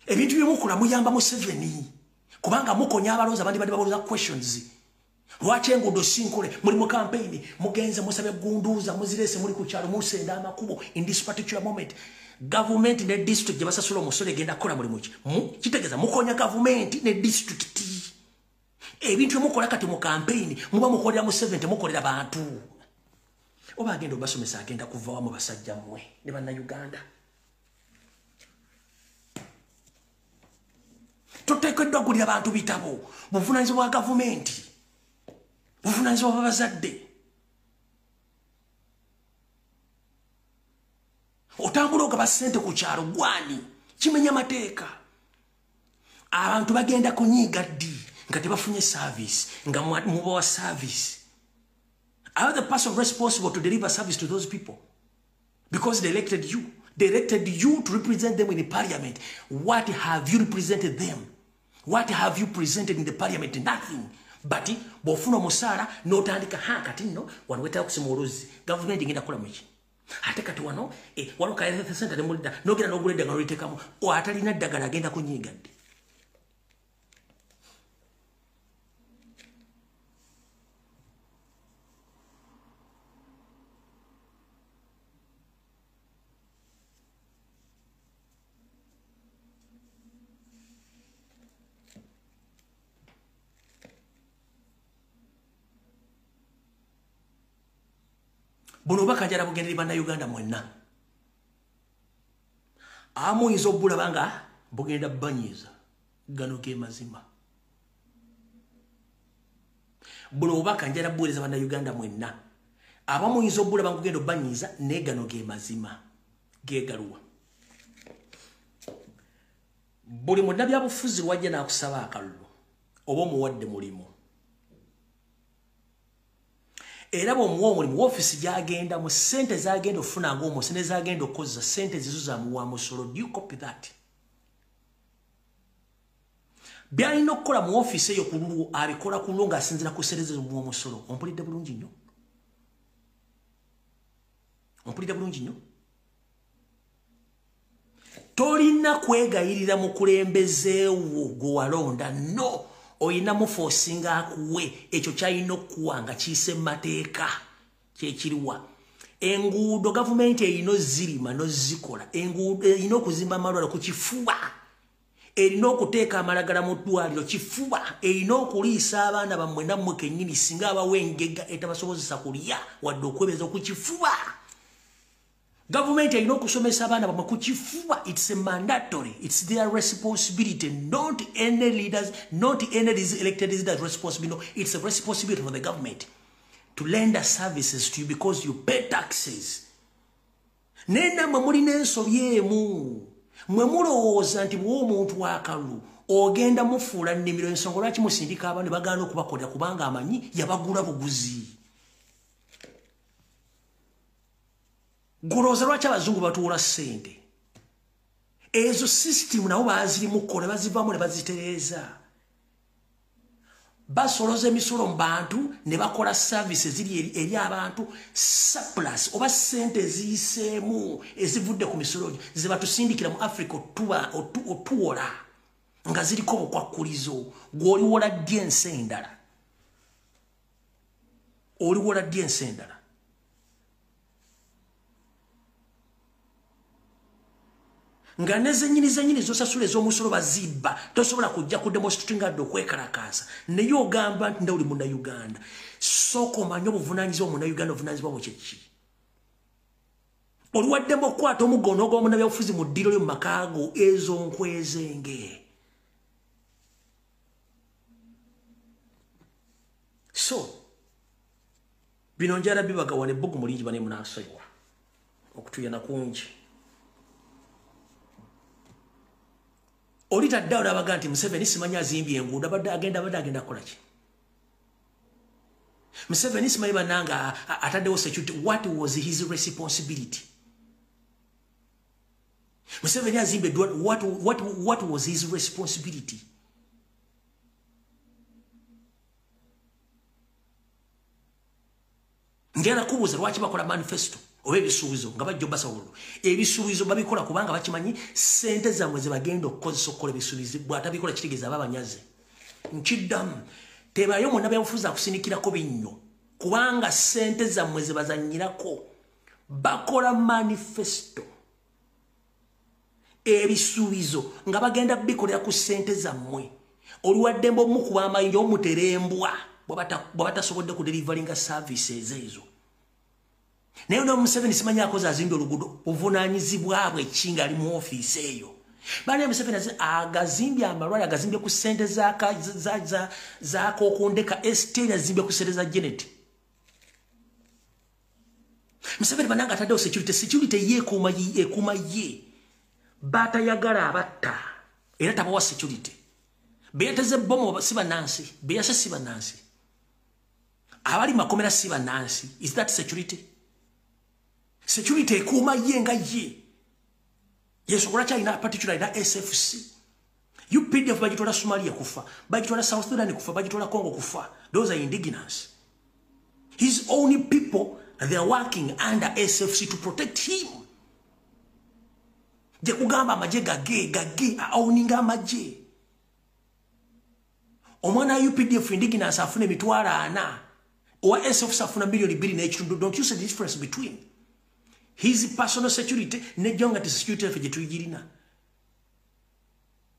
Ebintu byemukola muyamba Museveni, kubanga mukonya abalonzi abandi bandi babuuza questions. Lwaki enguudo sinkole? Muli mu campaign, mugenze musabe gunduuza, muzirese, muli ku kyalo musenda amakubo. In this particular moment, gavumenti ne district gye basasula omusolo egenda kukola mulimu ki? Kitegeeza mukonya gavumenti ne district. Ebintu byemukola kati mu campaign muba mukolera Museveni, temukolera bantu. Oba agenda obasomesa agenda kuva wamu basajja mmwe ne bannayuganda. Toteekeddwa kugulira bantu bitabo. Buvunaanyizibwa bwa gavumenti, buvunaanyizibwa bwa bazadde. Otambula ogaba ssente ku kyalo gwani? Kimenya mateeka. Abantu bagenda kunyiiga ddi nga tebafunye service nga mubawa service? Are the person responsible to deliver service to those people? Because they elected you. They elected you to represent them in the parliament. What have you represented them? What have you presented in the parliament? Nothing. But bw'ofuna omusaala n'otandika, ha, kati nno wano wetaaga kusima oluzzi. Gavumenti egenda kukola muki? Ate kati wano waliwo ka health center temulidda, n'ogenda n'ogula eddagala oliteekamu. Atalina ddagala agenda kunyiiga ddi? Buno obubaka njala bugenderi bannayuganda mwenna. Amuyinza obulaba nga bugenda banyiiza, gano ge mazima. Buno obubaka njala buweereza bannayuganda mwenna. Abamuyinza obulaba nga bugenda obanyiiza, naye gano ge mazima. Geegaluwa. Buli munnabyabufuzi wajja n'akusaba akalulu oba omuwadde mulimu, era bw'omuwa omulimu, woofiisi gy'agenda mu ssente z'agenda okufuna ng'omusi ne z'agenda okukozesa, ssente zizo zamuwa musolo. Do you copy that? By'alina okukola mu woofiisi eyo ku lulwo abikola ku lulwo ng'asinziira ku ssente ze muwa omusolo. Ompulidde bulungi nnyo? Ompulidde bulungi nnyo? Tolina kwegayirira mukulembezeewo gwe walonda. No, oyina muforcinga akuwe ekyo kyalina okukuwa nga kiyise mu mateeka. Kyekiriwa? Enguudo gavumenti erina ozirima nozikola. Enguudo erina okuzimba, amalwaliro ku kifuba erina okuteeka amalagala mu ddwaliro, kifuba erina okuliisa abaana bammwe nammwe kennyini singa abawa engega etabasobozesa kulya wadde okwebeza, ku kifuba gavumenti erina okusomesa abaana bammwe, ku kifuba. It's a mandatory, it's their responsibility, not any leaders, not any elected leaders' responsibility. No, it's a responsibility for the government to lend services to you because you pay taxes. Naye nammwe mulina ensobi emu. Mwe mulowooza nti bw'owa omuntu akalulu ogenda mufuula nnimiro. Ensonga lwaki musindika abantu ne bagaana okubakolera, kubanga amanyi yabagula buguzi. Gulowooza lwaki abazungu batuwola ssente? Ezo sisitimu nabo bazirimuko ne bazivaamu ne bazitereeza. Basoloza emisolo mu bantu ne bakola service eziri eri abantu. Surplus oba ssente eziyiseemu ezivudde ku misolo gyo ze batusindikira mu Africa otuwola nga ziriko obukwakkulizo. Gw'oliwola ddi ensi endala? Oliwola ddi ensi endala? Nga nezenyini zenyini zosasula ez'omusolo bazibba, tosobola kujja ku demonstrating adde okwekalakaasa. Naye ogamba nti ndawuli Munnayuganda. Sooka omanye obuvunaanyizibwa Munnayuganda, obuvunaanyizibwa bwo kye ki? Oliwaddemu okukwata omuggo n'ogwa munnabyabufuzi mu ddiiro lyo mu maka go, ezo nkwezenge. So bino njala bibagawana ebbugumu lingi bane munaasonyiwa okutuyana kungi. Oli taddawo n'abaga nti Museveni simanyi azimbye enguudo, abadde agenda kukola ki? Museveni simanyi bannanga ataddewo security. What was his responsibility? Museveni azimbye eddwaliro. What was his responsibility? Njagala kubuuza lwaki bakola manifesto oba ebisuubizo nga bajja obasawulo. Ebisuubizo babikola kubanga bakimanyi ssente zammwe ze bagenda okukozesa okukola ebisuubizo. Bw'atabikola kitegeeza aba abanyaze. Nkiddamu, tebayo munnabyabufuzi akusindikirako binnyo kubanga ssente zammwe ze bazannyirako. Bakola manifesto, ebisuubizo nga bagenda bikolera ku ssente zammwe. Oliwaddembe omukuba amayinja omuterembwa bw'abatasobodde ku deliveringa services ezo. Naye no Museveni simanyi akoze azimbye oluguudo, buvunaanyizibwa bwe ki ng'ali mu ofiisi eyo? Bane Museveni agazimbye amalwaliro, agazimbye ku ssente za Kokundeka Estate, azimbye ku ssente za Janet. Museveni bannange ataddewo security, security ye ekuuma ye. Batayagala abatta era tabawa security. Beyateze bomu si bannansi, beyase si bannansi. Abali makomera si bannansi. Is that security? Security ekuuma ye nga ye. Yesobola kyalina particular ina SFC. UPDF bagitwala Somalia kufa, bagitwala South Sudan kufa, bagitwala Congo kufa. Those are indigenous. His own people, they are working under SFC to protect him. Gye kugamba amagye gage aowninga amagye. Omwana UPDF indigenous afuna 400,000, owa SFC afuna 2.5 million. Don't you see the difference between his personal security ne jonga ti security efe gye tuyigirina?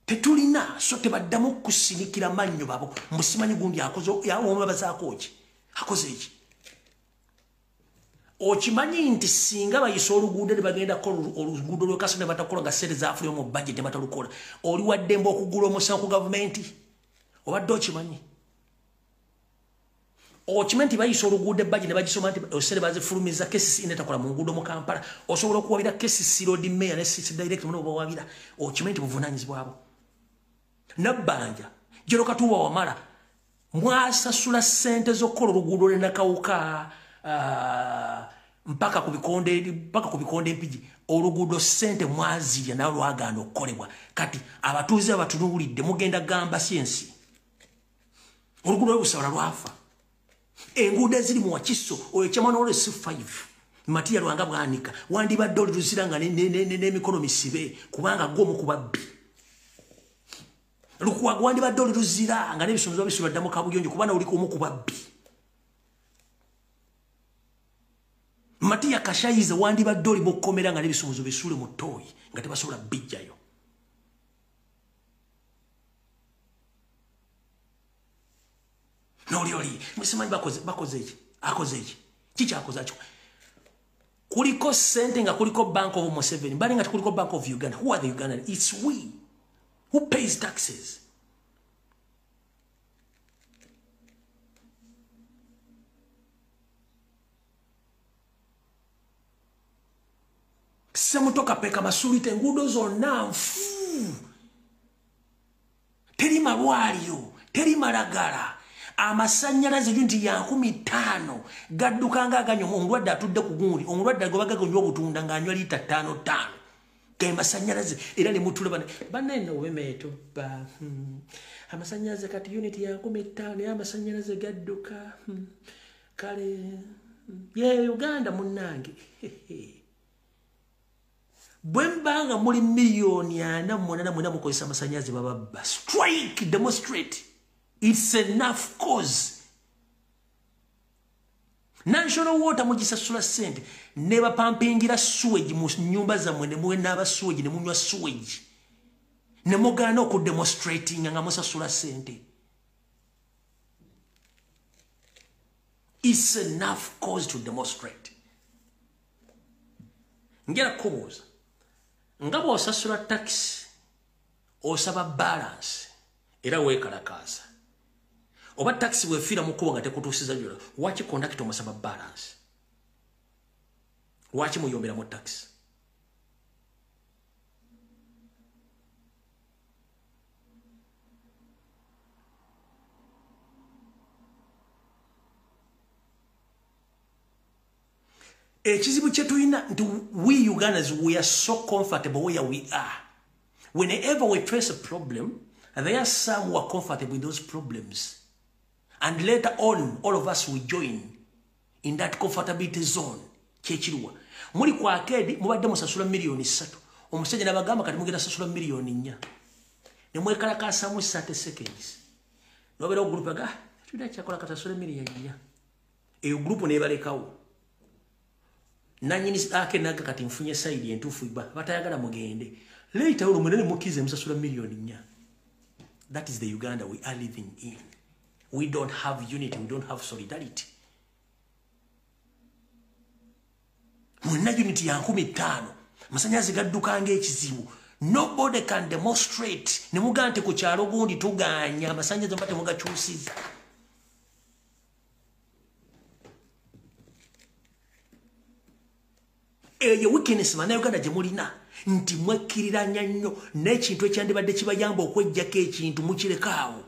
Tetulina. So tebaddamu kusinikira mannyo babo. Musimanyi gundi akoze omubazaako ki? Akoze eki? Okimanyi nti singa bayisa oluguudo ne bagenda kukola oluguudo lw'e Kaso ne batakola nga ssente zaafunye mu budget ne batalukola, oli waddembe okugula omusango ku gavumenti? Obadde okimanyi? Okimanyi nti bayisa oluguudo ebbagi ne bagisoma nti ssente bazifulumiza KCC netakola mu nguudo mu Kampala, osobola okuwabira KCC Lord Mayor ne CC Director muno bawabira. Okimanyi nti buvunaanyizibwa bwo? Nabbanja Jero Katuba Wamala mwasasula ssente z'okukola oluguudo lw'e Nakawuka mpaka ku bikonde Empigi. Oluguudo ssente mwazirya nawe lwagaana okukolebwa. Kati abatuuze abatunuulidde mugenda gamba si ensi. Oluguudo lw'e lwafa. Enguudo eziri mu Wakiso oyo kyamwana olwo C5 Matiya Lwanga bwanika wandibadde oli luzira nga n'emikono misibe kubanga gwe omu ku babbi. Lukwago wandibadde oli luzira nga n'ebisumuluzo bisula dda mu kabuyonjo kubanga oli omu ku babbi. Matiya Kashayiza wandibadde oli mu kkomera nga n'ebisumuluzo bisule mu ttooyi nga tebasobola bijjayo. Noli oli musimanyi bakoze eki? Akoze eki? Kiki akoze akyo? Kuliko ssente nga kuliko Bank of Museveni, bali nga kuliko Bank of Uganda. Who are the Ugandans? It's we who pays taxes. Semutoka peka masulite enguudo zonna nfu, teri malwaliro, teri malagala. Amasannyalaze unit ya 5,000 gadduka nga aganywa. Omulwadde atudde ku gundi, omulwadde agobaga gonywa obutunda ng'anywa liita 5 5 ge masannyalaze. Era ne mutula bane banene owemeeto ba Amasannyalaze kati unit ya 5,000 naye amasannyalaze gadduka. Kale ye Uganda munnange, bwe mbanga muli 48,000,000 mukozesa amasannyalaze bababba. Strike, demonstrate, it's enough cause. National Water mugisasula ssente ne bapampingira sewage mu nyumba zammwe ne muwe sewage ne munywa sewage ne mugaana okudemonstratinga nga musasula ssente. It's enough cause to demonstrate. Ngera kubuuza nga bw'osasula tax osaba balance era weekalakaasa oba taxi wefiira mu kkubo nga tekutuusiza gy'ola, waki kondakita omusaba balance? Lwaki muyombera mu taxi? Ekizibu kye tulina nti we Ugandans, we are so comfortable where we are. Whenever we trace a problem, there are some who are comfortable with those problems. And later on, all of us will join in that comfortability zone. Kyekiriwa. Muli ku arcade, mubadde musasula 3 million. Omusajja n'abagamba kati mugenda sasula 4 million. Ne mwekalakaasamu 30 seconds. Nobeera group aga, tulina kyakola katasula 4 million. Eyo group nebalekawo. Nanyini ake naga kati nfunye side entuufu ba batayagala mugende. Later on munene mukize musasula 4 million. That is the Uganda we are living in. We don't have unity, we don't have solidarity. Mwenna unity ya 5,000. Amasannyalaze gadduka ng'ekizibu. Nobody can demonstrate. Ne mugamba nti ku kyalo gundi tuganya amasannyalaze mba temugakyusiza. Eyo weakness bannayuganda gye mulina nti mwekkiriranya nnyo n'ekintu ekyandibadde kibayamba okweggyako ekintu mukirekaawo.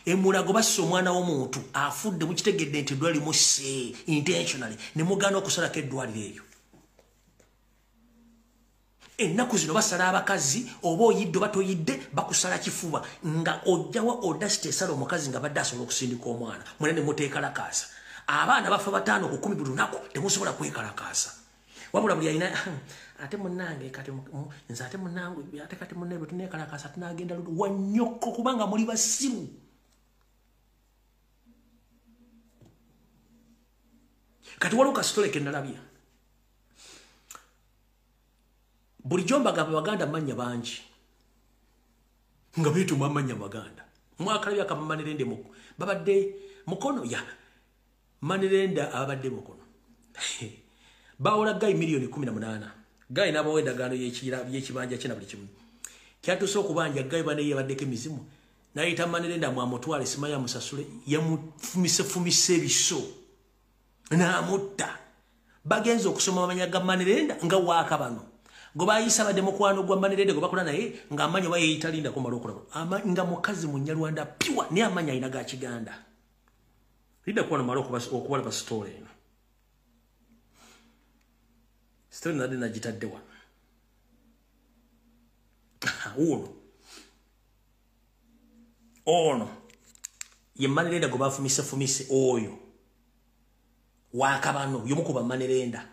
Emulago bassa omwana w'omuntu afudde, mukitegedde nti eddwaliro limusse intentionally ne mugaana okusalako eddwaliro eryo. Ennaku zino basala abakazi, oba oyidde oba toyidde, bakusala kifuba nga ojjawa audacity esala omukazi nga badde asobola okusindika omwana. Mwena ne muteekalakaasa. Abaana bafa 5 ku 10 buli lunaku, temusobola kwekalakaasa. Wabula buli alina ate munnange kati nze ate munnange ate kati munne bwe tuneekalakaasa tunagenda ludo wannyoko kubanga muli basiru. Kati waliwo kasitole ke nalabye. Bulijjo mbagamba Baganda mannya bangi nga beetuma amannya Maganda. Mwakalabye akamamanirende babadde Mukono ya manirenda ababadde Mukono bawola guy 18 million. Guy n'abawa endagaano y'ekibanja kye na buli kimu. Kyatuuse okubanja guy bane yebaddeko emizimu n'ayita manirenda mwamutwale simanyi amusasule, yamufumisefumise ebiso n'amutta. Bagenze okusoma amanya ga manirenda nga waaka bano gwe bayisa badde mukwano gwa manirende gwe bakola naye ng'amanya oba yeeyita linda kumala okulaba nga mukazi Munyarwanda piwa naye amanya alina ga Kiganda. Linda kuba nomala okubalaba story eno. Story nadde nagitadde wano. Wuuno ono ye manirenda gwe bafumisefumise oyo waakabano yomu ku bamanirenda.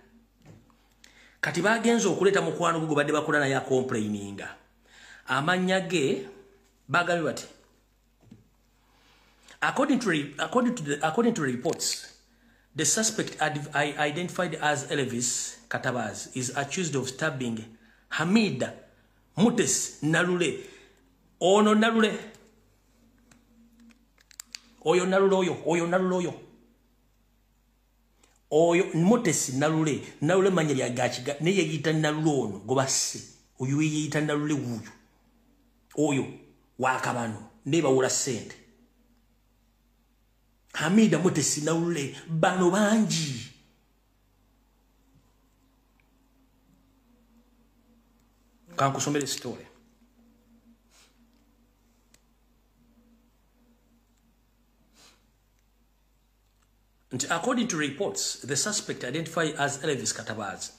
Kati bagenze okuleeta mukwano gwe badde bakola naye acomplaininga amannya ge bagambye bati according to reports, the suspect identified as Elvis Katabaz is accused of stabbing Hamida Mutes Nalule. Ono Nalule oyo, Nalule oyo, oyo Nalule oyo, oyo Mutesi Nalule. Nalule manya lya gakiga naye yeyita Nalule. Ono gwe basse oyo yeyita Nalule wuuyo oyo wakabano naye bawula ssente. Hamida Mutesi Nalule, bano bangi. Kankusomere story. Nti according to reports, the suspect identified as Elvis Katabaz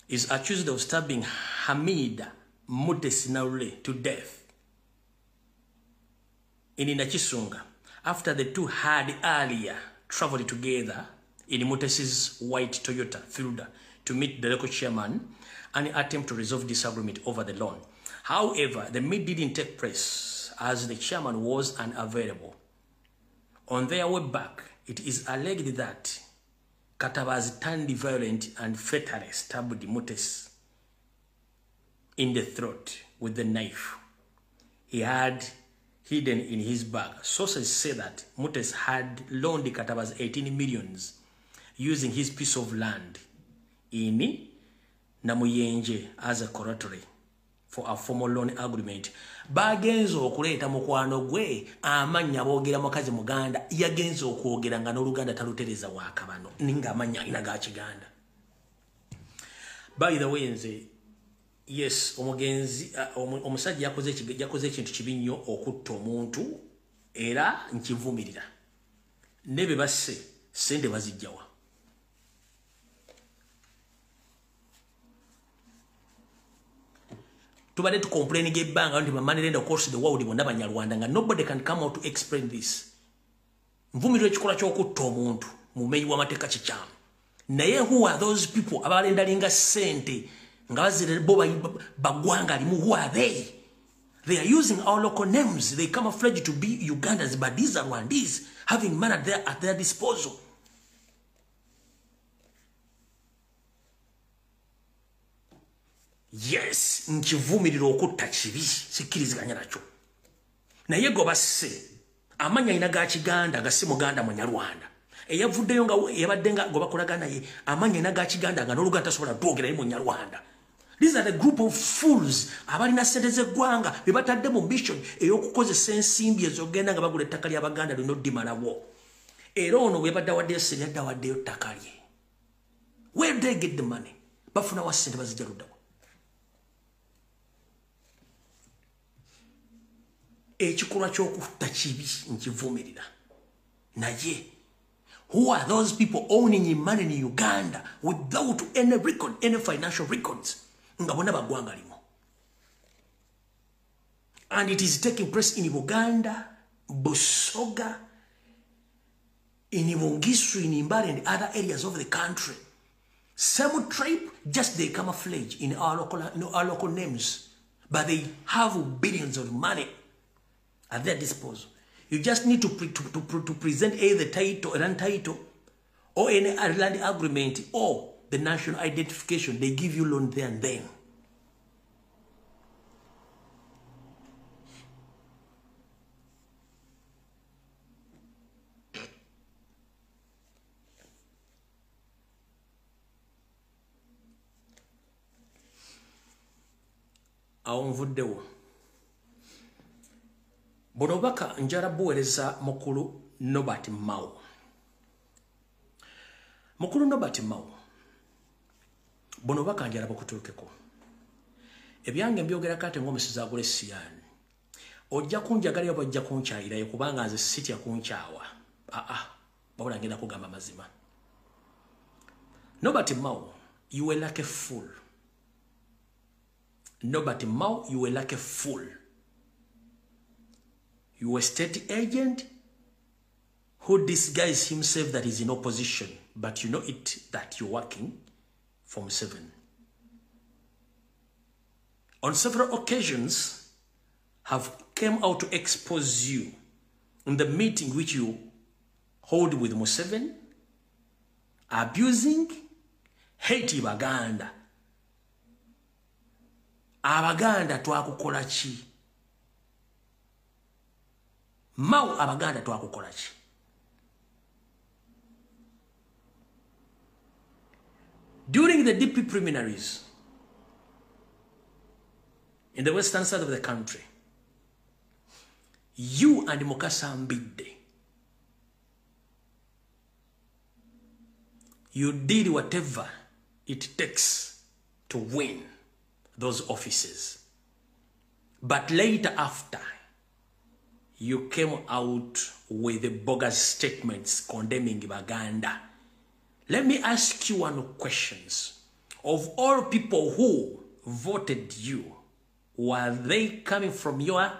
is accused of stabbing Hamida Mutesi Nalule to death in Nakisunga after the two had earlier traveled together in Mutesi's white Toyota Fielder to meet the local chairman and attempt to resolve disagreement over the loan. However, the meet didn't take place as the chairman was unavailable. On their way back, it is alleged that Katabazi turned violent and fatally stabbed Mutesi in the throat with the knife he had hidden in his bag. Sources say that Mutesi had loaned Katabazi 18 millions using his piece of land in Namuyenje as a collateral for a formal loan agreement. Bagenze okuleeta mukwano gwe amannya boogera mukazi muganda, yagenze okwogera nga n'Oluganda talutereza wakabano ninga amannya alina ga Kiganda. By the way, nze yes, omugenzi omusajja yakoze ekintu kibi nnyo okutta omuntu, era nkivumirira. Ne be basse ssente bazijjawa? Tubadde tucomplaining ebbanga nti ba money lender across the world bonna Banyarwanda, nga nobody can come out to explain this. Nvumirira ekikolwa ky'okutta omuntu mu mumenyi w'amateeka kikyamu. Naye who are those people abalendalinga ssente nga bazire bo bagwanga limu? Who are they? They are using our local names. They camouflage to be Ugandans, but these are Rwandese having money at their disposal. Yes, nkivumirira okutta kibi, sikkiriziganya nakyo. Naye gwe basse amannya alina ga Kiganda nga si Muganda Munyarwanda. Eyavuddeyo nga yabadde nga gwe bakolagana naye amannya alina ga Kiganda nga n'Oluganda tasobola twogera ye Munyarwanda. These are the group of fools abalina ssente z'eggwanga be batadde mu mission ey'okukozesa ensimbi ez'ogenda nga bagula ettaka ly'Abaganda lino ddimalawo. Era ono bwe yabadde awaddeyo ssente, yadde awaddeyo ttaka lye. Where do they get the money? Bafuna wa ssente, bazijja luddawa? Ekikolwa ky'okutta kibi, nkivumirira. Naye who are those people owning money in Uganda without any record, any financial records, nga bonna baggwanga limu? And it is taking place in Uganda, Busoga, in Bugisu, in Mbale and other areas of the country. Same tribe, just they camouflage in our local names, but they have billions of money at their disposal. You just need to present either title, a land title, or any land agreement, or the national identification. They give you loan there and then. Awo nvuddewo. Buno obubaka njala buweereza mukulu Norbert Mao. Mukulu Norbert Mao, buno obubaka njala bukutuukeko. Ebyange mbyogerako ate ng'omusizi agula essiyaani. Ojja kunjagalayo oba ojja kunkyayirayo, kubanga nze sitya kunkyawa. Aa, wabula ngenda kugamba mazima. Norbert Mao, you were like a fool. Norbert Mao, you were like a fool. You were a state agent who disguised himself that he's in opposition, but you know it that you're working from 7. On several occasions, have came out to expose you in the meeting which you hold with Museveni, abusing, hate Baganda. Abaganda twakukola ki? Mao, Abaganda twakukola ki? During the DP preliminaries in the western side of the country, you and Mukasa Mbidde, you did whatever it takes to win those offices. But later after, you came out with the bogus statements condemning Baganda. Let me ask you one question. Of all people who voted you, were they coming from your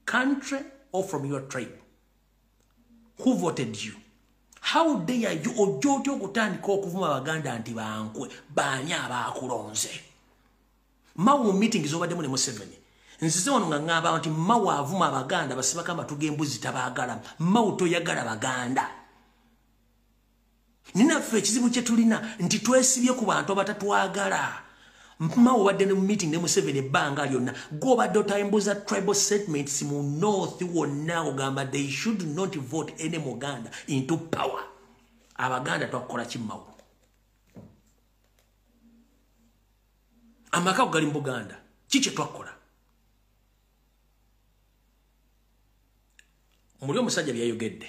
country or from your tribe? Who voted you? How dare you ojja otya okutandika okuvuma Abaganda nti bankwe? Baani abaakulonze? Mao, mu meeting z'obaddemu ne Museveni, nzize wano nga ŋŋamba nti Mao avuma Abaganda, basibako amatu g'embuzi, tabaagala. Mao, toyagala Baganda. Ninaffe ekizibu kye tulina nti twesibye ku bantu abatatwagala. Mao obadde ne mu meeting ne Museveni ebbanga lyonna, gw'obadde otambuza tribal sentiments mu North wonna, ogamba they should not vote any Muganda into power. Abaganda twakukola ki Mao? Amaka gali mu Buganda, ki kye twakola? Muli omusajja byayogedde.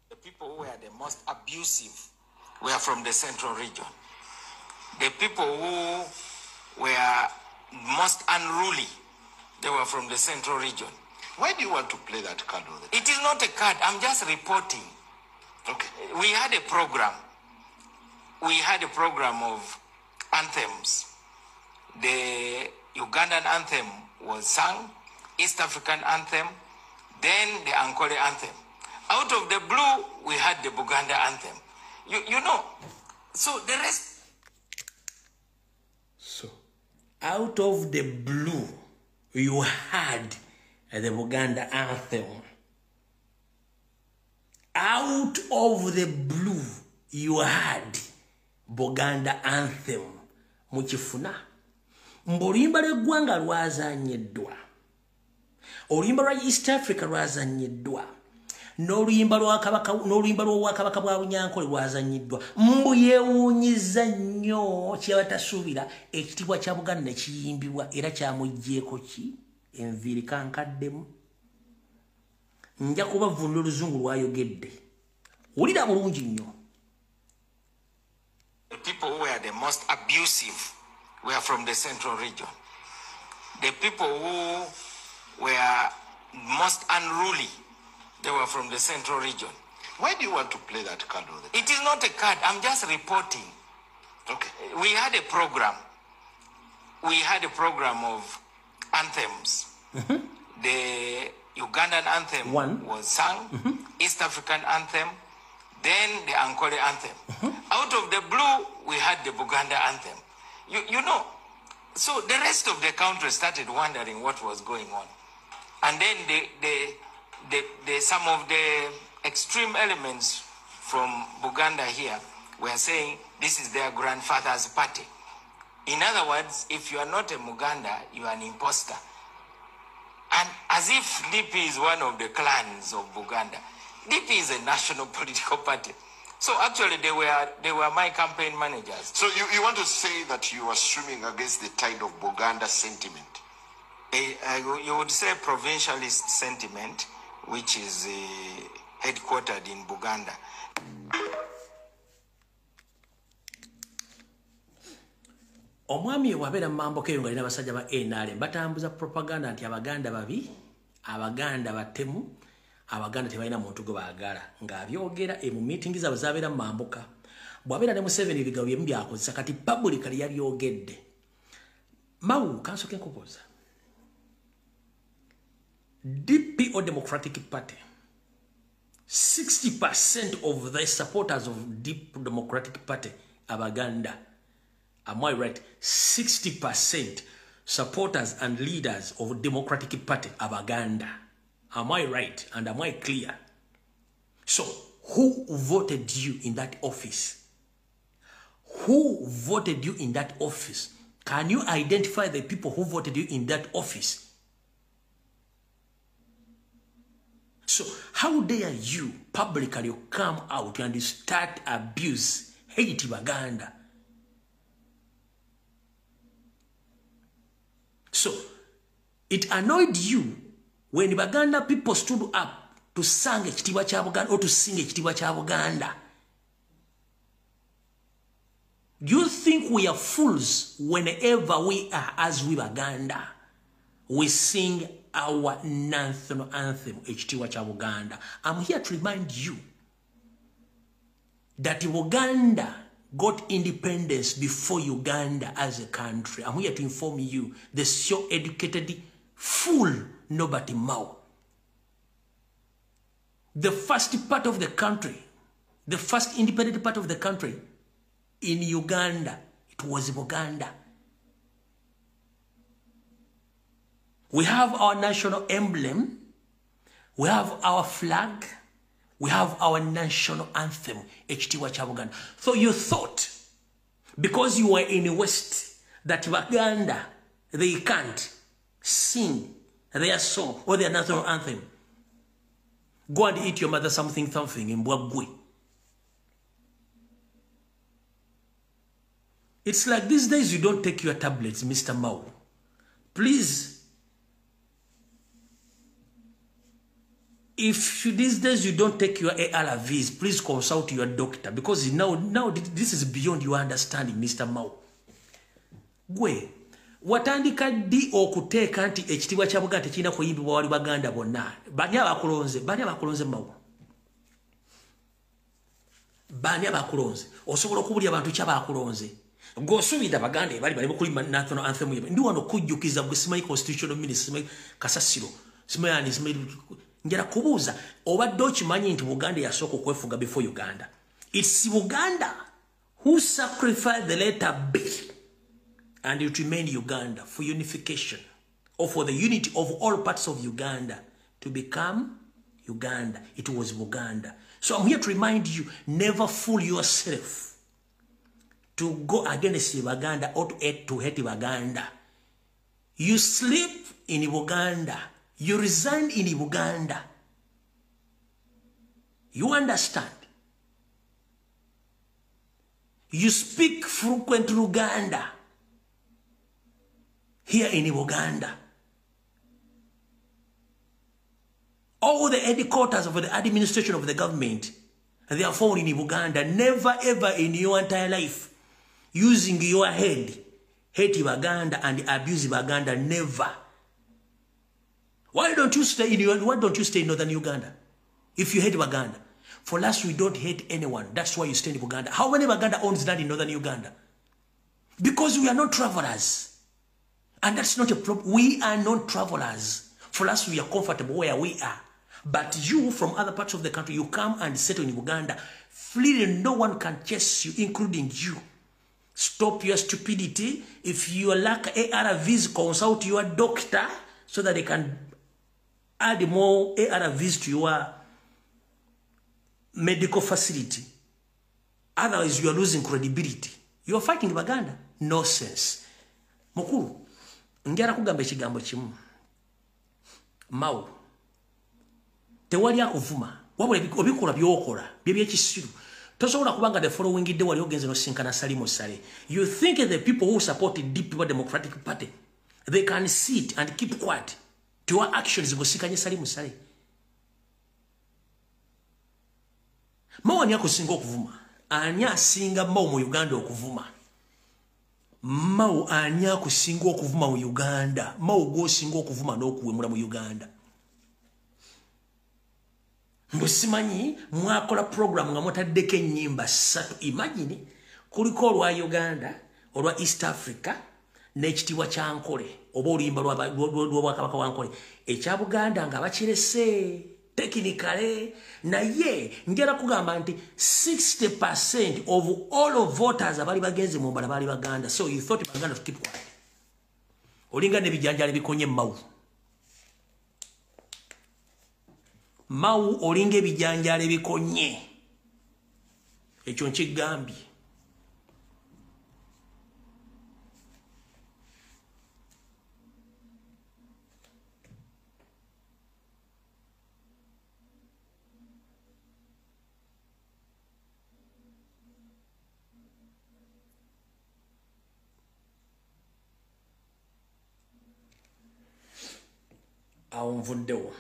The people who were the most abusive were from the central region. The people who were most unruly, they were from the central region. Why do you want to play that card all the time? It is not a card. I'm just reporting. Okay. We had a program. We had a program of anthems. The Ugandan anthem was sung, East African anthem, then the Ankole anthem. Out of the blue, we had the Buganda anthem. You know, so the rest. So, out of the blue, you had the Buganda anthem. Out of the blue, you had Buganda anthem. Mukifuna. Mboluyimba lw'eggwanga lwazanyiddwa. Oluyimba lwa East Africa lwazanyiddwa. N'oluyimba lw'obwakabaka bwa Bunyankole lwazanyiddwa. Mbu yeewuunyiza nnyo kye batasuubira ekitiibwa kya Buganda ne kiyimbibwa era kyamuggyeeko ki? Enviiri kankaddemu. Nja kubavvuunula oluzungu lwayogedde. Wulira bulungi nnyo. The people who were the most abusive were from the central region. The people who were most unruly, they were from the central region. Why do you want to play that card all the time? It is not a card. I'm just reporting. Okay. We had a program. We had a program of anthems. The Ugandan anthem was sung, East African anthem, then the Ankole anthem. Out of the blue, we had the Buganda anthem. You know, so the rest of the country started wondering what was going on. And then some of the extreme elements from Buganda here were saying this is their grandfather's party. In other words, if you are not a Muganda, you are an imposter. And as if DP is one of the clans of Buganda. DP is a national political party. So actually they were my campaign managers. So you want to say that you are swimming against the tide of Buganda sentiment? You would say provincialist sentiment, which is headquartered in Buganda. Omwami wabeera mu mambo keyo nga alina abasajja ba NRM batambuza propaganda nti Abaganda babi, Abaganda batemu, Abaganda tebalina muntu gwe baagala, ng'abyogera mu meeting zaabwe zabeera mu mambuka. Bw'abeera ne Museveni ebigambo byemu byakozesa kati publicly yabyogedde. Mao kansooke nkubuuza. DP or Democratic Party, 60% of the supporters of Deep Democratic Party Abaganda. Am I right? 60% supporters and leaders of Democratic Party Abaganda. Am I right? And am I clear? So, who voted you in that office? Who voted you in that office? Can you identify the people who voted you in that office? So, how dare you publicly come out and start abuse, hate Baganda? So, it annoyed you when Baganda people stood up to sing ekitiibwa kya Buganda or to sing ekitiibwa kya Buganda. Do you think we are fools whenever we are, as we Baganda, we sing our national anthem, ekitiibwa kya Buganda? I'm here to remind you that Uganda got independence before Uganda as a country. I'm here to inform you, the so educated fool Norbert Mao. The first part of the country, the first independent part of the country in Uganda, it was Buganda. We have our national emblem. We have our flag. We have our national anthem, Ekitiibwa kya Buganda. So you thought, because you were in the West, that Baganda, they can't sing their song or their national anthem. Go and eat your mother something, something in Mbwagwe. It's like these days you don't take your tablets, Mr. Mao. Please, if these days you don't take your ARVs, please consult your doctor, because now this is beyond your understanding, Mr. Mao. Gwe, watandika ddi okuteeka nti ekitiibwa kya Buganda tekirina kuyimbibwa wali Baganda bonna. Bani abakulonze? Bani abakulonze Mao? Bani abakulonze? Osobola okubulya abantu ki abakulonze? Gwe Baganda ebali bali kulima national anthem yebe. Ndi wano kujjukiza gwe simanyi constitutional minister, simanyi kasasiro, simanyi ani, simanyi njala kubuuza obadde okimanyi nti Buganda yasooka okwefuga before Uganda. It's Buganda who sacrificed the letter B and it remained Uganda for unification or for the unity of all parts of Uganda to become Uganda. It was Buganda. So I'm here to remind you, never fool yourself to go against Baganda or to hate Baganda. You sleep in Uganda. You resign in Uganda. You understand? You speak frequent Luganda here in Uganda. All the headquarters of the administration of the government, they are found in Uganda. Never ever in your entire life, using your head, hate Uganda and abuse Uganda. Never. Why don't you stay in why don't you stay in northern Uganda? If you hate Uganda. For us, we don't hate anyone. That's why you stay in Uganda. How many Baganda owns land in northern Uganda? Because we are not travelers. And that's not a problem. We are not travelers. For us, we are comfortable where we are. But you, from other parts of the country, you come and settle in Uganda. Freely, no one can chase you, including you. Stop your stupidity. If you lack ARVs, consult your doctor so that they can add more ARVs to your medical facility. Otherwise, you are losing credibility. You are fighting Baganda. Nonsense. Mukulu, njala kugamba ekigambo kimu. Mao, tewali akuvuma. Wabula obikola by'okola, bye by'ekisiru. Tosobola kubanga the following day wali ogenze n'osinkana Salim Saleh. You think the people who support the People Democratic Party, they can sit and keep quiet to your actions ng'osinkanye Salim Saleh. Mao ani akusinga okuvuma? Ani asinga Mao mu Uganda okuvuma? Mao ani akusinga okuvuma mu Uganda? Mao gw'osinga okuvuma n'okuwemula mu Uganda. Mbu simanyi mwakola program nga mutaddeko ennyimba ssatu. Imagine kuliko olwa Uganda, olwa East Africa n'ekitiibwa kya Nkole oba oluyimba lw'Obwakabaka bwa Nkole. Ekya Buganda nga bakirese technically, naye njala kugamba nti 60% of all of voters abali bagenze mu mbala bali Baganda. So you thought Baganda to keep quiet. Olinga n'ebijanjaalo bikonye Mao. Mao olinga ebijanjaalo bikonye. Ekyo nkigambye. Awo nvuddewo.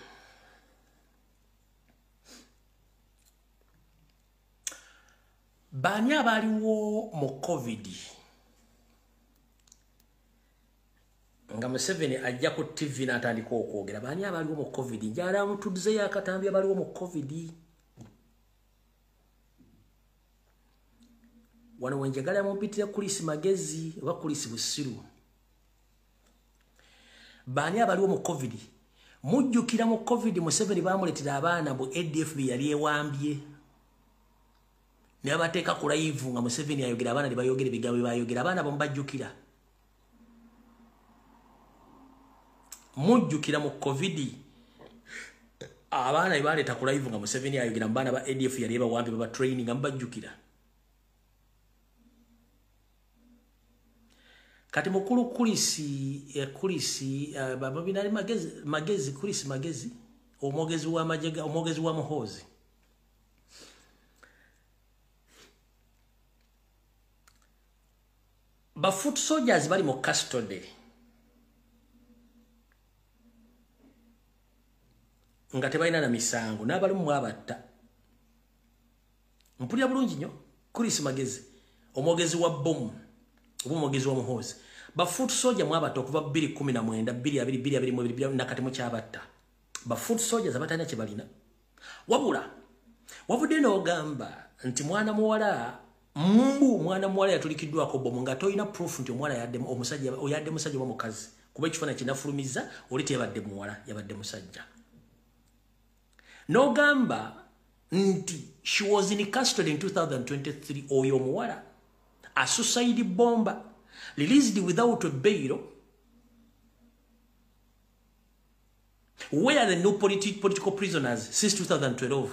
Baani abaliwo mu COVID nga Museveni ajja ku TV n'atandika okwogera? Baani abaliwo mu COVID? Njala mutudzeyo akatambi abaliwo mu COVID. Wano wenjagala mumpitire Kulisi Magezi oba Kulisi Busiru. Baani abaliwo mu COVID? Mujjukira mu COVID Museveni bamuleetera abaana bu ADF bye yali ewambye. Ne babateeka ku live nga Museveni ayogera, abaana ne bayogera ebigambo bye bayogera. Abaana bo mubajjukira. Mujjukira mu COVID Abaana baleeta ku live nga Museveni ayogera mu baana ba ADF yali ebawambye baba training nga mubajjukira. Kati mukulu Kulisi babinali magezi Kulisi magezi omwogezi wa majega omwogezi wa Muhoozi. Ba foot soldiers bali mu custody nga tebalina na misango n'abalimu mwabatta. Mpulira bulungi nnyo Kulisi magezi omwogezi wa bomu oba omwogezi wa Muhoozi. Ba foot soldier mwabatta okuva 2019 2022 2022 nakati mukyabatta. Ba foot soldiers abatalina kye balina. Wabula wavudde n'ogamba nti mwana muwala mbu mwana muwala yatulikiddwako bomu nga tolina proof nti omwana yadde omusajja oyadde musajja oba mukazi, kuba ekifaananyi kinafulumiza oli teyabadde muwala yabadde musajja. N'ogamba nti she was in custody in 2023 oyo omuwala a suicide bomber released without a bail where the new political prisoners since 2012.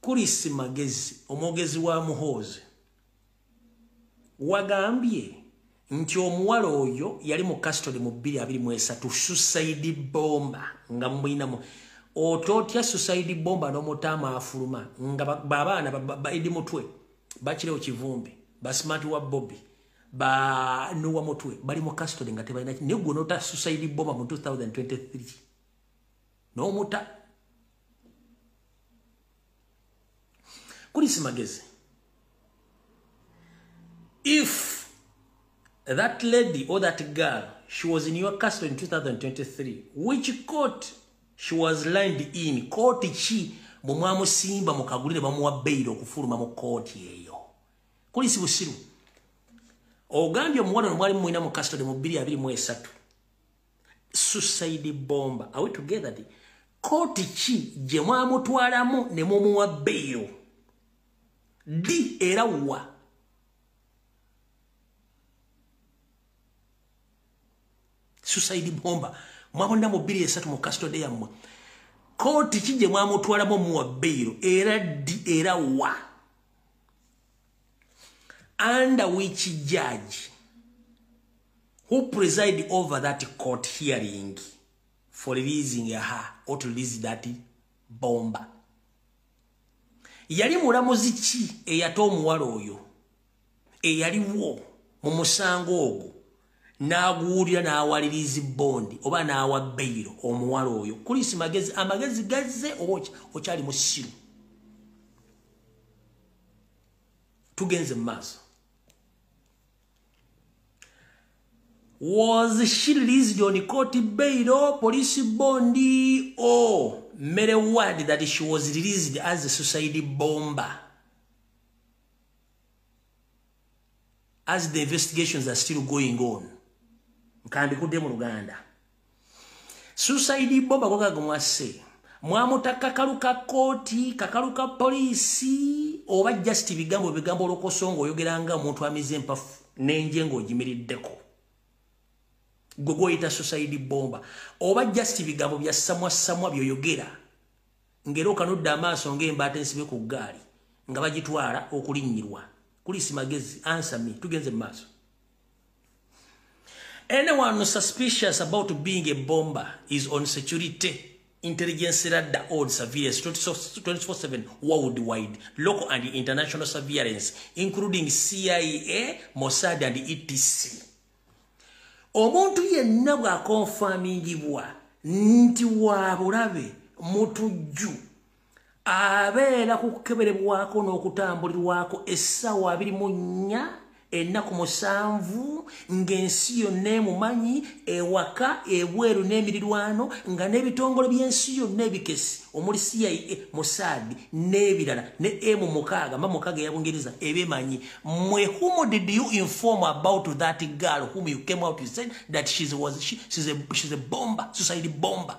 Kulisi magezi omwogezi wa Muhoozi wagambye nti omuwala oyo yali mu custody mu 2023 suicide bomber nga muyinamu ototya suicide bomber n'omutaama afuluma nga babaana ba Idi Mutwe bakirewo Kivumbi ba Smart wa Bobby ba Nuwa Mutwe bali mu custody nga tebalina naye gwe n'ota suicide bomber mu 2023 n'omuta. Kulisi magezi, if that lady or that girl, she was in your custody in 2023, which court she was lined in? Court ki mumwamusimba mukagulire bamuwa bail okufuluma mu court eyo? Kulisi busiru. Ogambye omuwala ono mwali mumulina mu custody mu 2023 suicide bomber. Are we together? Court ki gye mwamutwalamu ne mumuwa bail? D era wa suicide bomber mwabonda mu 2023 mu custody yammwe. Kooti ki gye mwamutwalamu muwa bail era D era wa? Under which judge who preside over that court hearing for releasing her or to release that bomber? Yali mulamuzi ki eyata omuwala oyo eyaliwo mu musango ogwo n'aguwulira n'awaliriza bondi oba n'awa bail omuwala oyo? Kulisi magezi, amagezi gazze oba okyali musiru? Tugenze mu maaso. Was she released on court bail, police bond, or mere word that she was released as a suicide bomber as the investigations are still going on? Nkandikudde mu Luganda. Suicide bomber goga mwase mwamutaka kakalu ka kooti kakalu ka poliisi oba just bigambo bigambo olokosongo oyogeranga omuntu amize empafu n'enje ng'ogimiriddeko gwe gwoyita suicide bomber oba just bigambo bya samwa samwa byoyogera ngero okanudde amaaso ng'embaata ensibe ku ggaali nga bagitwala okulinnyirwa. Kulisi magezi, answer me. Tugenze mu maaso. Anyone suspicious about being a bomber is on security intelligence radar or surveillance 24/7 worldwide, local and international surveillance, including CIA, Mossad and etc. Omuntu yenna bw'akonfamingibwa nti wa bulabe mutujju abeera ku kukeberebwako n'okutambulirwako essaawa 24 ennaku 7 ng'ensi yonna emumanyi ewaka ebweru n'emirirwano nga n'ebitongole by'ensi yonna ebikesi omuli CIA, Mossad n'ebirala ne M6 mba mukaaga eya Bungereza ebemanyi. Mwe, whom did you inform about that girl whom you came out you said that she's a bomber, suicide bomber?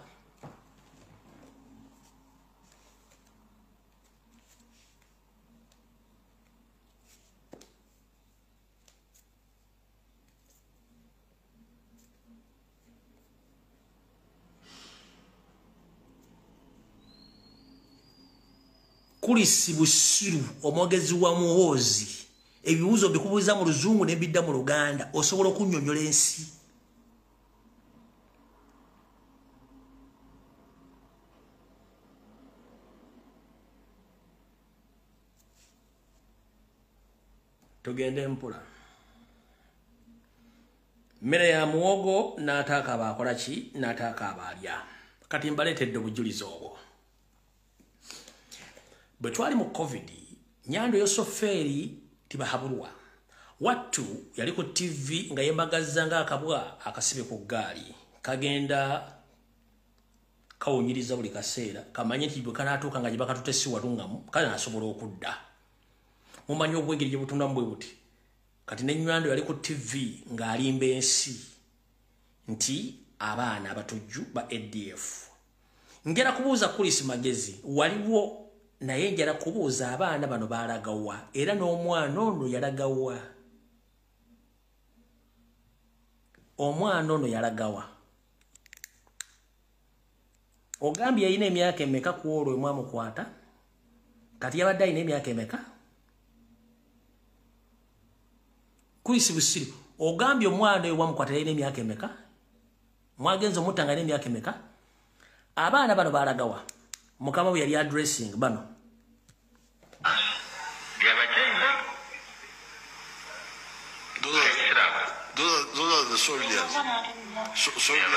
Kulisi Busiru omwogezi wa Muhoozi, ebibuuzo bikubuuza mu Luzungu n'ebidda mu Luganda, osobola okunnyonnyola ensi? Tugende mpola. Mmere ya muwogo n'ataaka akola ki, n'ataaka abalya. Kati mbaleetedde obujulizi obwo. Bwe twali mu COVID, Nyando Yosoferi Tibahaburwa wattu yali ku TV nga yembagazza ng'akabwa akasibe ku ggaali, kagenda kawunyiriza buli kaseera, kamanye nti bwe kanaatuuka nga gye bakatutte si walungamu, kale nasobola okudda. Mumanyi obwengeri gye butundamu bwe buti. Kati ne Nywando yali ku TV ng'alimba ensi nti abaana abatujju ba ADF. Njala kubuuza Kulisi Magezi, waliwo naye njala kubuuza abaana bano balagawa, era n'omwana ono yalagawa. Omwana ono yalagawa. Ogambye yalina emyaka emeka ku olwo emwamukwata? Kati yabadde alina emyaka emeka? Kulisi Busiru, ogambye omwana oyo wamukwata yalina emyaka emeka? Mwagenze omutta nga alina emyaka emeka? Abaana bano balagawa. Mukama we yali addressing bano. Those are the soldiers. Soldiers.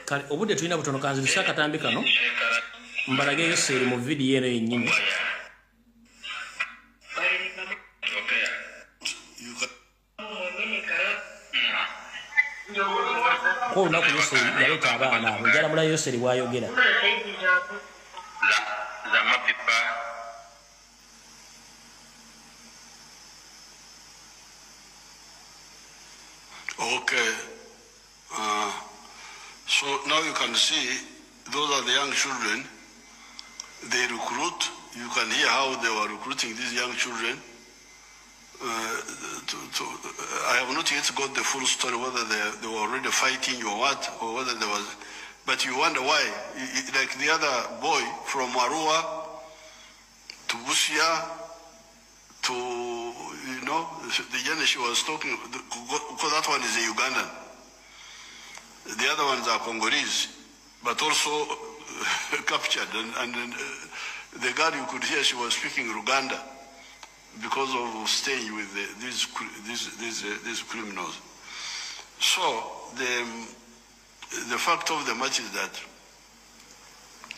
Kale obudde tulina butono, kanziruse akatambi kano mbalage Yoseri mu vidiyo eno yennyini. Ko olunaku Yoseri yaleeta abaana abo, njala mula Yoseri bw'ayogera. Okay. So now you can see those are the young children. They recruit. You can hear how they were recruiting these young children. I have not yet got the full story whether they were already fighting or what, or whether there was. But you wonder why. Like the other boy from Arua to Busia to, you know, the journey she was talking, because that one is a Ugandan. The other ones are Congolese, but also captured. And the girl you could hear, she was speaking Ruganda because of staying with these criminals. So the fact of the matter is that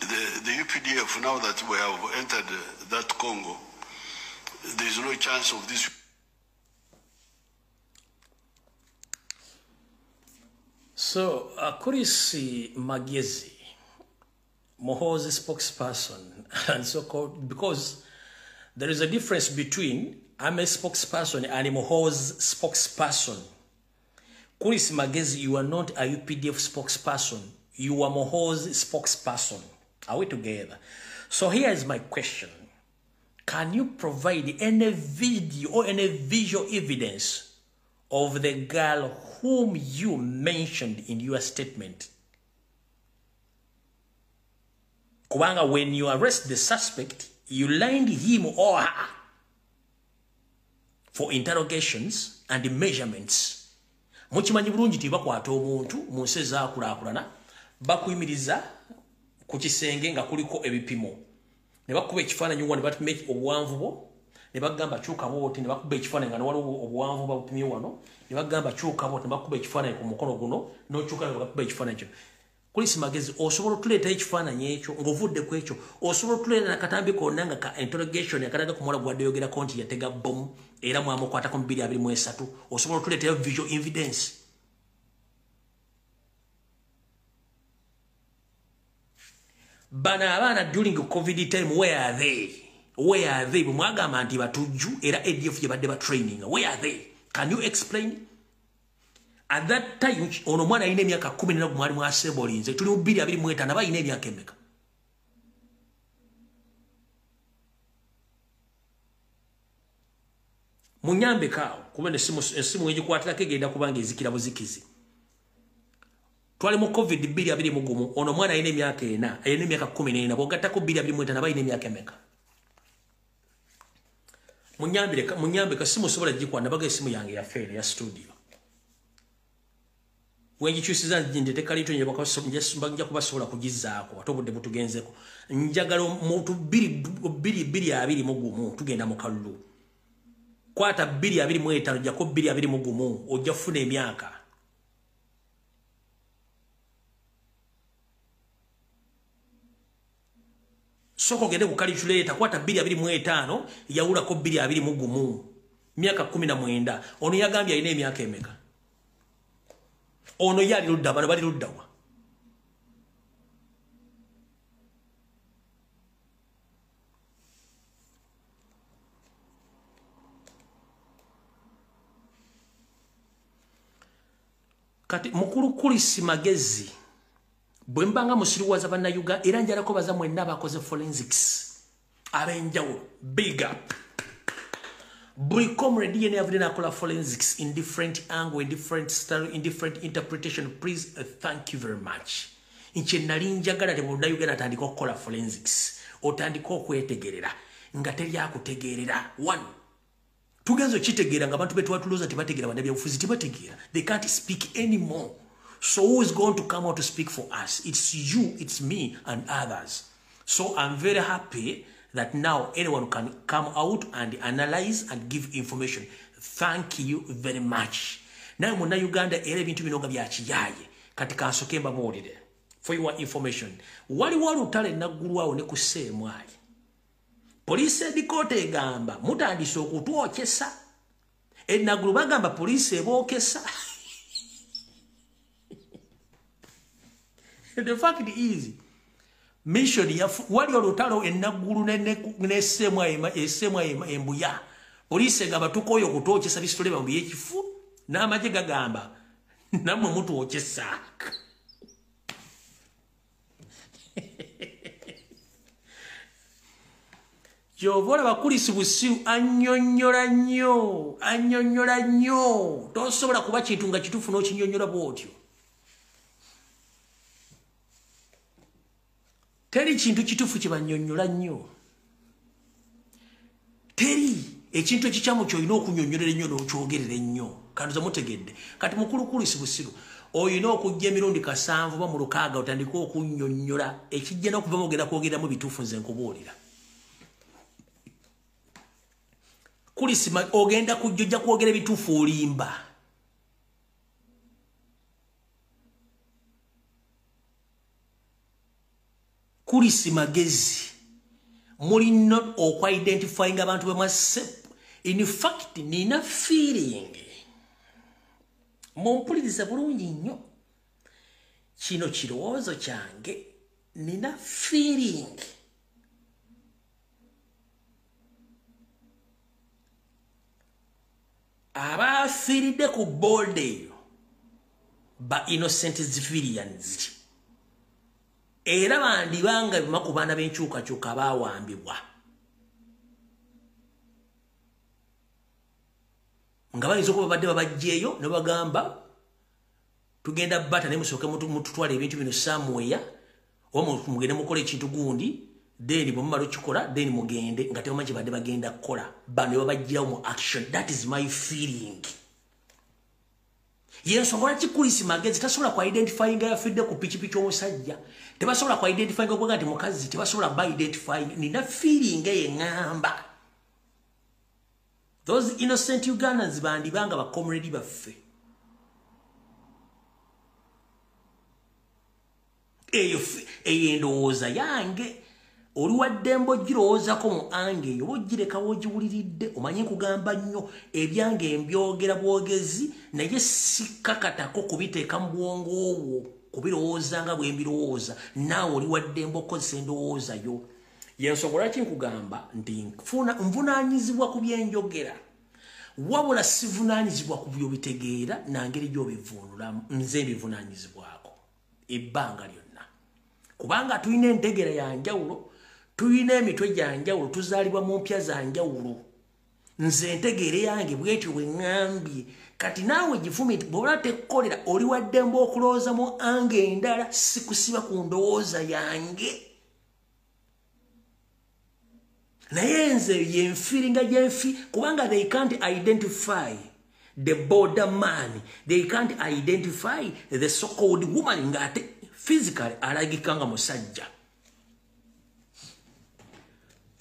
the UPDF, now that we have entered that Congo, there is no chance of this. So, Chris Magezi, Muhoozi spokesperson, and so-called, because there is a difference between I'm a spokesperson and Muhoozi spokesperson. Chris Magezi, you are not a UPDF spokesperson. You are Muhoozi spokesperson. Are we together? So here is my question. Can you provide any video or any visual evidence of the girl whom you mentioned in your statement? Kubanga, when you arrest the suspect, you lined him or her for interrogations and measurements. Mukimanyi bulungi nti bakwata omuntu mu nsi ezaakulaakulana, bakuyimiriza ku kisenge nga kuliko ebipimo, ne bakuba ekifaananyi wa ne bapima obuwanvu bwo, ne bagamba kyuka bw'oti, ne bakuba ekifaananyi nga waliwo obuwanvu babupimye wano, ne bagamba kyuka bw'oti, ne bakuba ekifaananyi ku mukono guno, n'okyuka ne bakuba ekifaananyi kino. Chris Magezi, osobola otuleetayo ekifaananyi ekyo ng'ovudde ku ekyo? Osobola otuleeta nakatambi konna nga ka interrogation akalaga ku muwala gwadde yogerako nti yatega bomu era mwamukwatako mu 2023? Osobola otuleetayo visual evidence? Bano abaana during COVID time, where are they? Where are they? Bwe mwagamba nti batujju era ADF gye badde ba training, where are they? Can you explain? At that time, ono omwana alina emyaka 14 mwali mwasebolinze, tuli mu 2025, aba alina emyaka emeka? Munyambeko awo, kuba essimu egikwatirako egenda kubanga ezikira buzikizi. Twali mu COVID 2021, ono omwana alina emyaka ena, alina emyaka 14, bw'ogattako 2025 aba alina emyaka emeka? Munyambeko, simu sobola gikwata, nabaga essimu yange yafeera ya studio. Wengikyusiza ndete kalito nja kubasobola kugizaako, ate obudde butugenzeko. Njagala muntu 2021 tugenda mu kalulu. Kwata 2025 ojjako 2021 ojja kufuna emyaka. Sooka ogende ku calculator, kwata 2025 yawulako 2021, myaka 19. Ono yagambye alina emyaka emeka? Ono ye ali ludda, bano bali ludda wa? Kati mukulu Chris Magezi, bwe mbanga musiriwaza bannayuganda, era njalako baza mwenna abakoze forensics ab'enjawulo, big up. Buli comrade yena yavudde n'akola forensics in different angle, in different style, in different interpretation, please, thank you very much. Nkye nali njagala te munnayuganda atandika okukola forensics, otandika okwetegerera nga teri akutegeerera. One, tugenze okitegeera nga abantu betwatulooza tebategeera, bannabyabufuzi tebategeera, they can't speak anymore. So who is going to come out to speak for us? It's you, it's me and others. So I'm very happy that now anyone can come out and analyze and give information. Thank you very much. Naye munnayuganda, era ebintu bino nga byakiyaye, kati kansoke mbabuulire for your information. Waliwo olutalo enaggulu awo ne ku Seemwayi. Poliisi edikoota egamba mutandise okutwokyesa. Enaggulu bagamba poliisi ebookesa. The fact is, mission ya wali olutalo enaggulu ne Embuya. Poliisi egamba tukooye okutwokyesa bisitole bambi ekifu, n'amagye gagamba nammwe mutwokyesa. Kyova olaba Chris busiru annyonnyola nnyo, annyonnyola nnyo. Tosobola kuba kintu nga kituufu n'okinnyonnyola bw'otyo. Teri kintu kituufu kye bannyonnyola nnyo. Teri ekintu ekikyamu ky'olina okunnyonnyolera ennyo n'okyogerera ennyo. Kantuza mutegedde. Kati mukulu Chris busiru olina okujja emirundi 7 ba mu 6 otandike okunnyonnyola, ekijja n'okuva ogenda kwogeramu bituufu. Nze nkubuulira. Chris ogenda kujja kwogera ebituufu, olimba. Chris Magezi, mulina okwidentifying abantu bemwasse. In fact, nina feeling, mumpuliriza bulungi nnyo, Kino kirowoozo kyange, nina feeling. Abafiiridde ku board eyo ba innocent civilians. Era bandibanga bima ku baana b'enkyukakyuka baawambibwa. Nga bayinza okuba babadde babajjeeyo ne bagamba tugenda bata naye musooke mututwala ebintu bino somewhere, oba mugende mukole ekintu gundi, then bwe mumala okukikola then mugende, nga tebamanyi kye badde bagenda kukola. Bano ne babaggyirawo mu action. That is my feeling. Yensonga lwaki Chris Magezi tasobola ku identifyinga yafidde ku pikipiki omusajja, tebasobola ku identifyinga okuga nti mukazi, tebasobola ba identifying. Nina feeling eyo eŋŋamba those innocent Ugandans bandibanga ba comrade baffe. Eyo endowooza yange, oli wa ddembe ogirowoozako mu ange eyo, oba ogireka w'ogiwuliridde. Omanyi nkugamba nnyo ebyange mbyogera bwogezi, naye sikkakatako kubiteeka mu bwongo obwo, kubirowooza nga bwe mbirowooza. Naawe oli wa ddembe okukozesa endowooza yo. Yensonga lwaki nkugamba nti nvunaanyizibwa ku byenjogera, wabula sivunaanyizibwa ku by'obitegeera na ngeri gy'obivuunulamu. Nze mbivunaanyizibwako ebbanga lyonna, kubanga tulina entegeera ya njawulo, tulina emitwe gya njawulo, tuzaalibwa mu mpya za njawulo. Nze entegeera yange bwetyo bwe ŋŋambye. Kati naawe gifumite, bw'oba tekkolera oli wa ddembe okulowooza mu ange endala, sikusiba ku ndowooza yange. Naye nze yenfiringa gyenfi, kubanga they can't identify the border man, they can't identify the so-called woman ng'ate physically alagika nga musajja.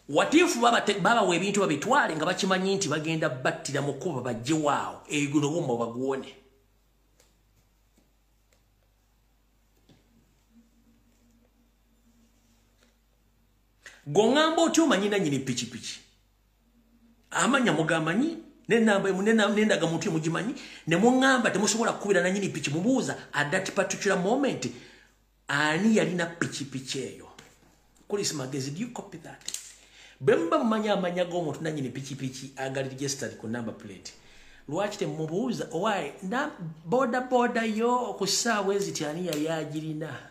Watifu babawa ebintu babitwale nga bakimanyi nti bagenda battira mu kkubo bajjewaawo, eguno bumba baguwone. Gongamba otyo omanyi nannyini pikipiki, amannya mugamanyi, n'ennamba n'endagamuntu mugimanyi, ne muŋŋamba temusobola kukubira nannyini piki. Mubuuza at that particular moment ani yalina pikipiki eyo. Chris Magezi, do you copy that? Bwe muba mumanyi amannya g'omuntu nannyini pikipiki agali registered ku number plate, lwaki temubuuza owaaye boda boda yo ku ssaawa eziti ani yali agirina?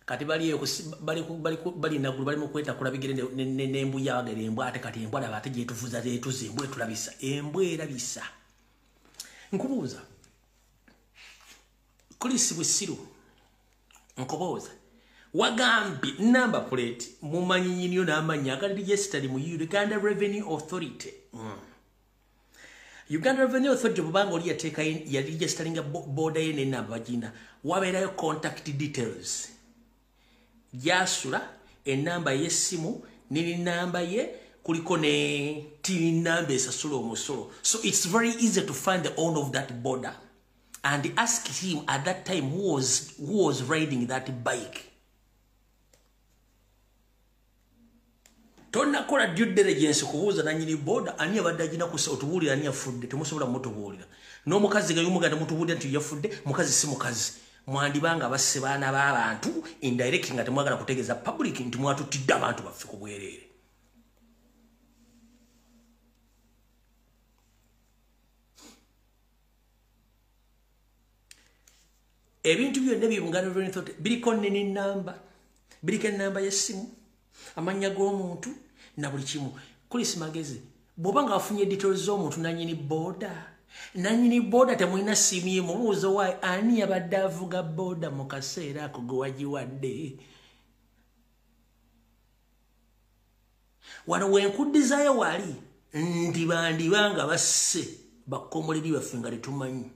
Kati bali bali nagulu bali mu kwetakula bigere n'embuya bagere embwa, ate kati embwa laba ate gyetuvuza tetuze embwa etulabisa, embwa erabisa. Nkubuuza Chris Busiru, nkubuuza wagambye number plate mumanyi nyiniyo n'amannya agali registered mu Uganda Revenue Authority. Uganda Revenue Authority bw'obanga oli yateeka yali registeringa boda ye n'ennamba bagina, wabeerayo contact details, gyasula, ennamba y'essimu n'ennamba ye, kuliko ne TIN namba esasula omusolo. So it's very easy to find the owner of that border and ask him at that time who was riding that bike. Tonnakola due diligence kubuuza nannyini boda ani abadde agina otubuulira ani yafudde, temusobola mutubuulira. N'omukazi nga y'omuganda mutubuulira nti yafudde, mukazi si mukazi. Mwandibanga basse baana b'abantu indirect nga temwagala kutegeeza public nti mwatutidde abantu baffe ku bwereere. Ebintu byonna ebya Revenue Authority biriko nini namba, biriko ennamba y'essimu, amannya g'omuntu na buli kimu. Chris Magezi, bw'oba nga wafunye details z'omuntu nannyini boda, nannyini boda temulina ssimu ye, mubuuze waayi ani yabadde avuga boda mu kaseera ako gwe wagiwadde. Wano wenkuddizayo wali ndibandiba nga basse bakomoleri baffe nga tetumanyi.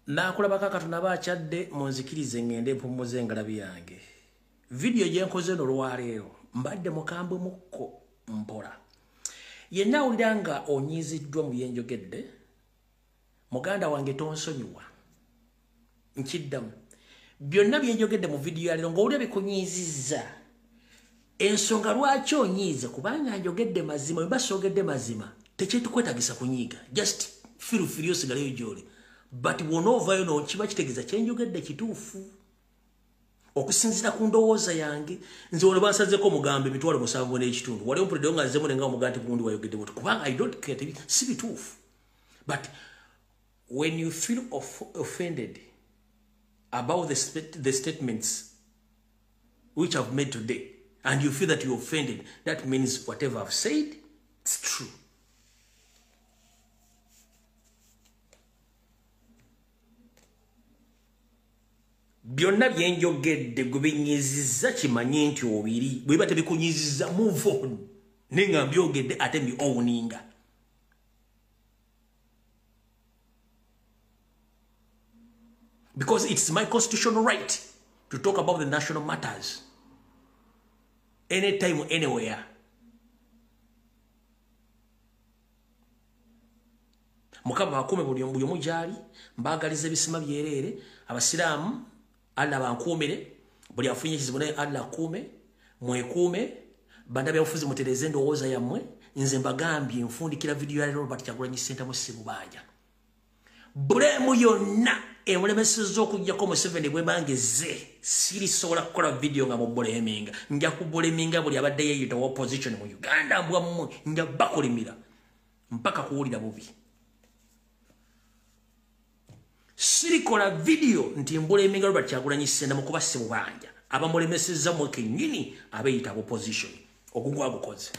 Naakulabako Katonda akyadde, munzikirize ngende mpummuze engalabi yange. Vidiyo gye nkoze eno olwaleero mbadde mukambwe mukko mpola. Yenna awulira nga onyiiziddwa mu bye njogedde, muganda wange tonsonyiwa. Nkiddamu. Byonna bye njogedde mu vidiyo ya leero ng'owulira bikunyiizizza. Ensonga lwaki onyiize, kubanga njogedde mazima, bwe mba soogedde mazima tekitukwetaagisa kunyiiga. Just feel free osigaleyo gy'oli. But bw'onoovaayo n'okiba kitegeeza kye njogedde kituufu. Okusinziira ku ndowooza yange, nze wano bansazeeko omugambo 75,000. Wali ompuliddeyo nga nzemu nenga omugamba nti gundi wayogedde bw'oti, kubanga I don't care, si bituufu. But when you feel offended about the statements which I've made today, and you feel that you're offended, that means whatever I've said, it's true. Byonna bye njogedde gwe binyiizizza kimanye nti obiri, bwe biba tebikunyizizza move on. Naye nga mbyogedde ate mbi owninga. Because it's my constitutional right to talk about the national matters. Anytime, anywhere. Mukama akuume buli omu gy'ali, mbaagaliza ebisima byereere, abasiraamu Allah bankuumire, buli afunye ekizibu naye Allah akuume, mwekuume, bannabyabufuzi mutereeze endowooza yammwe. Nze mbagambye nfundikira vidiyo ya Robert Kyagulanyi Ssentamu Ssebubanja. Bulemu yonna emulemesezza okuggyako Museveni bwe bangeze, sirisobola kukola vidiyo nga mubuleminga. Nja kubuleminga buli abadde yeeyita opposition mu Uganda mbwa mmwe, nja bakulimira mpaka kuwulira bubi. Sirikola vidiyo nti mbuleminga Robert Kyagulanyi Ssentamu kuba Ssebubanja. Abamulemesezza mmwe kennyini abeeyita opposition. Ogugwa gukoze.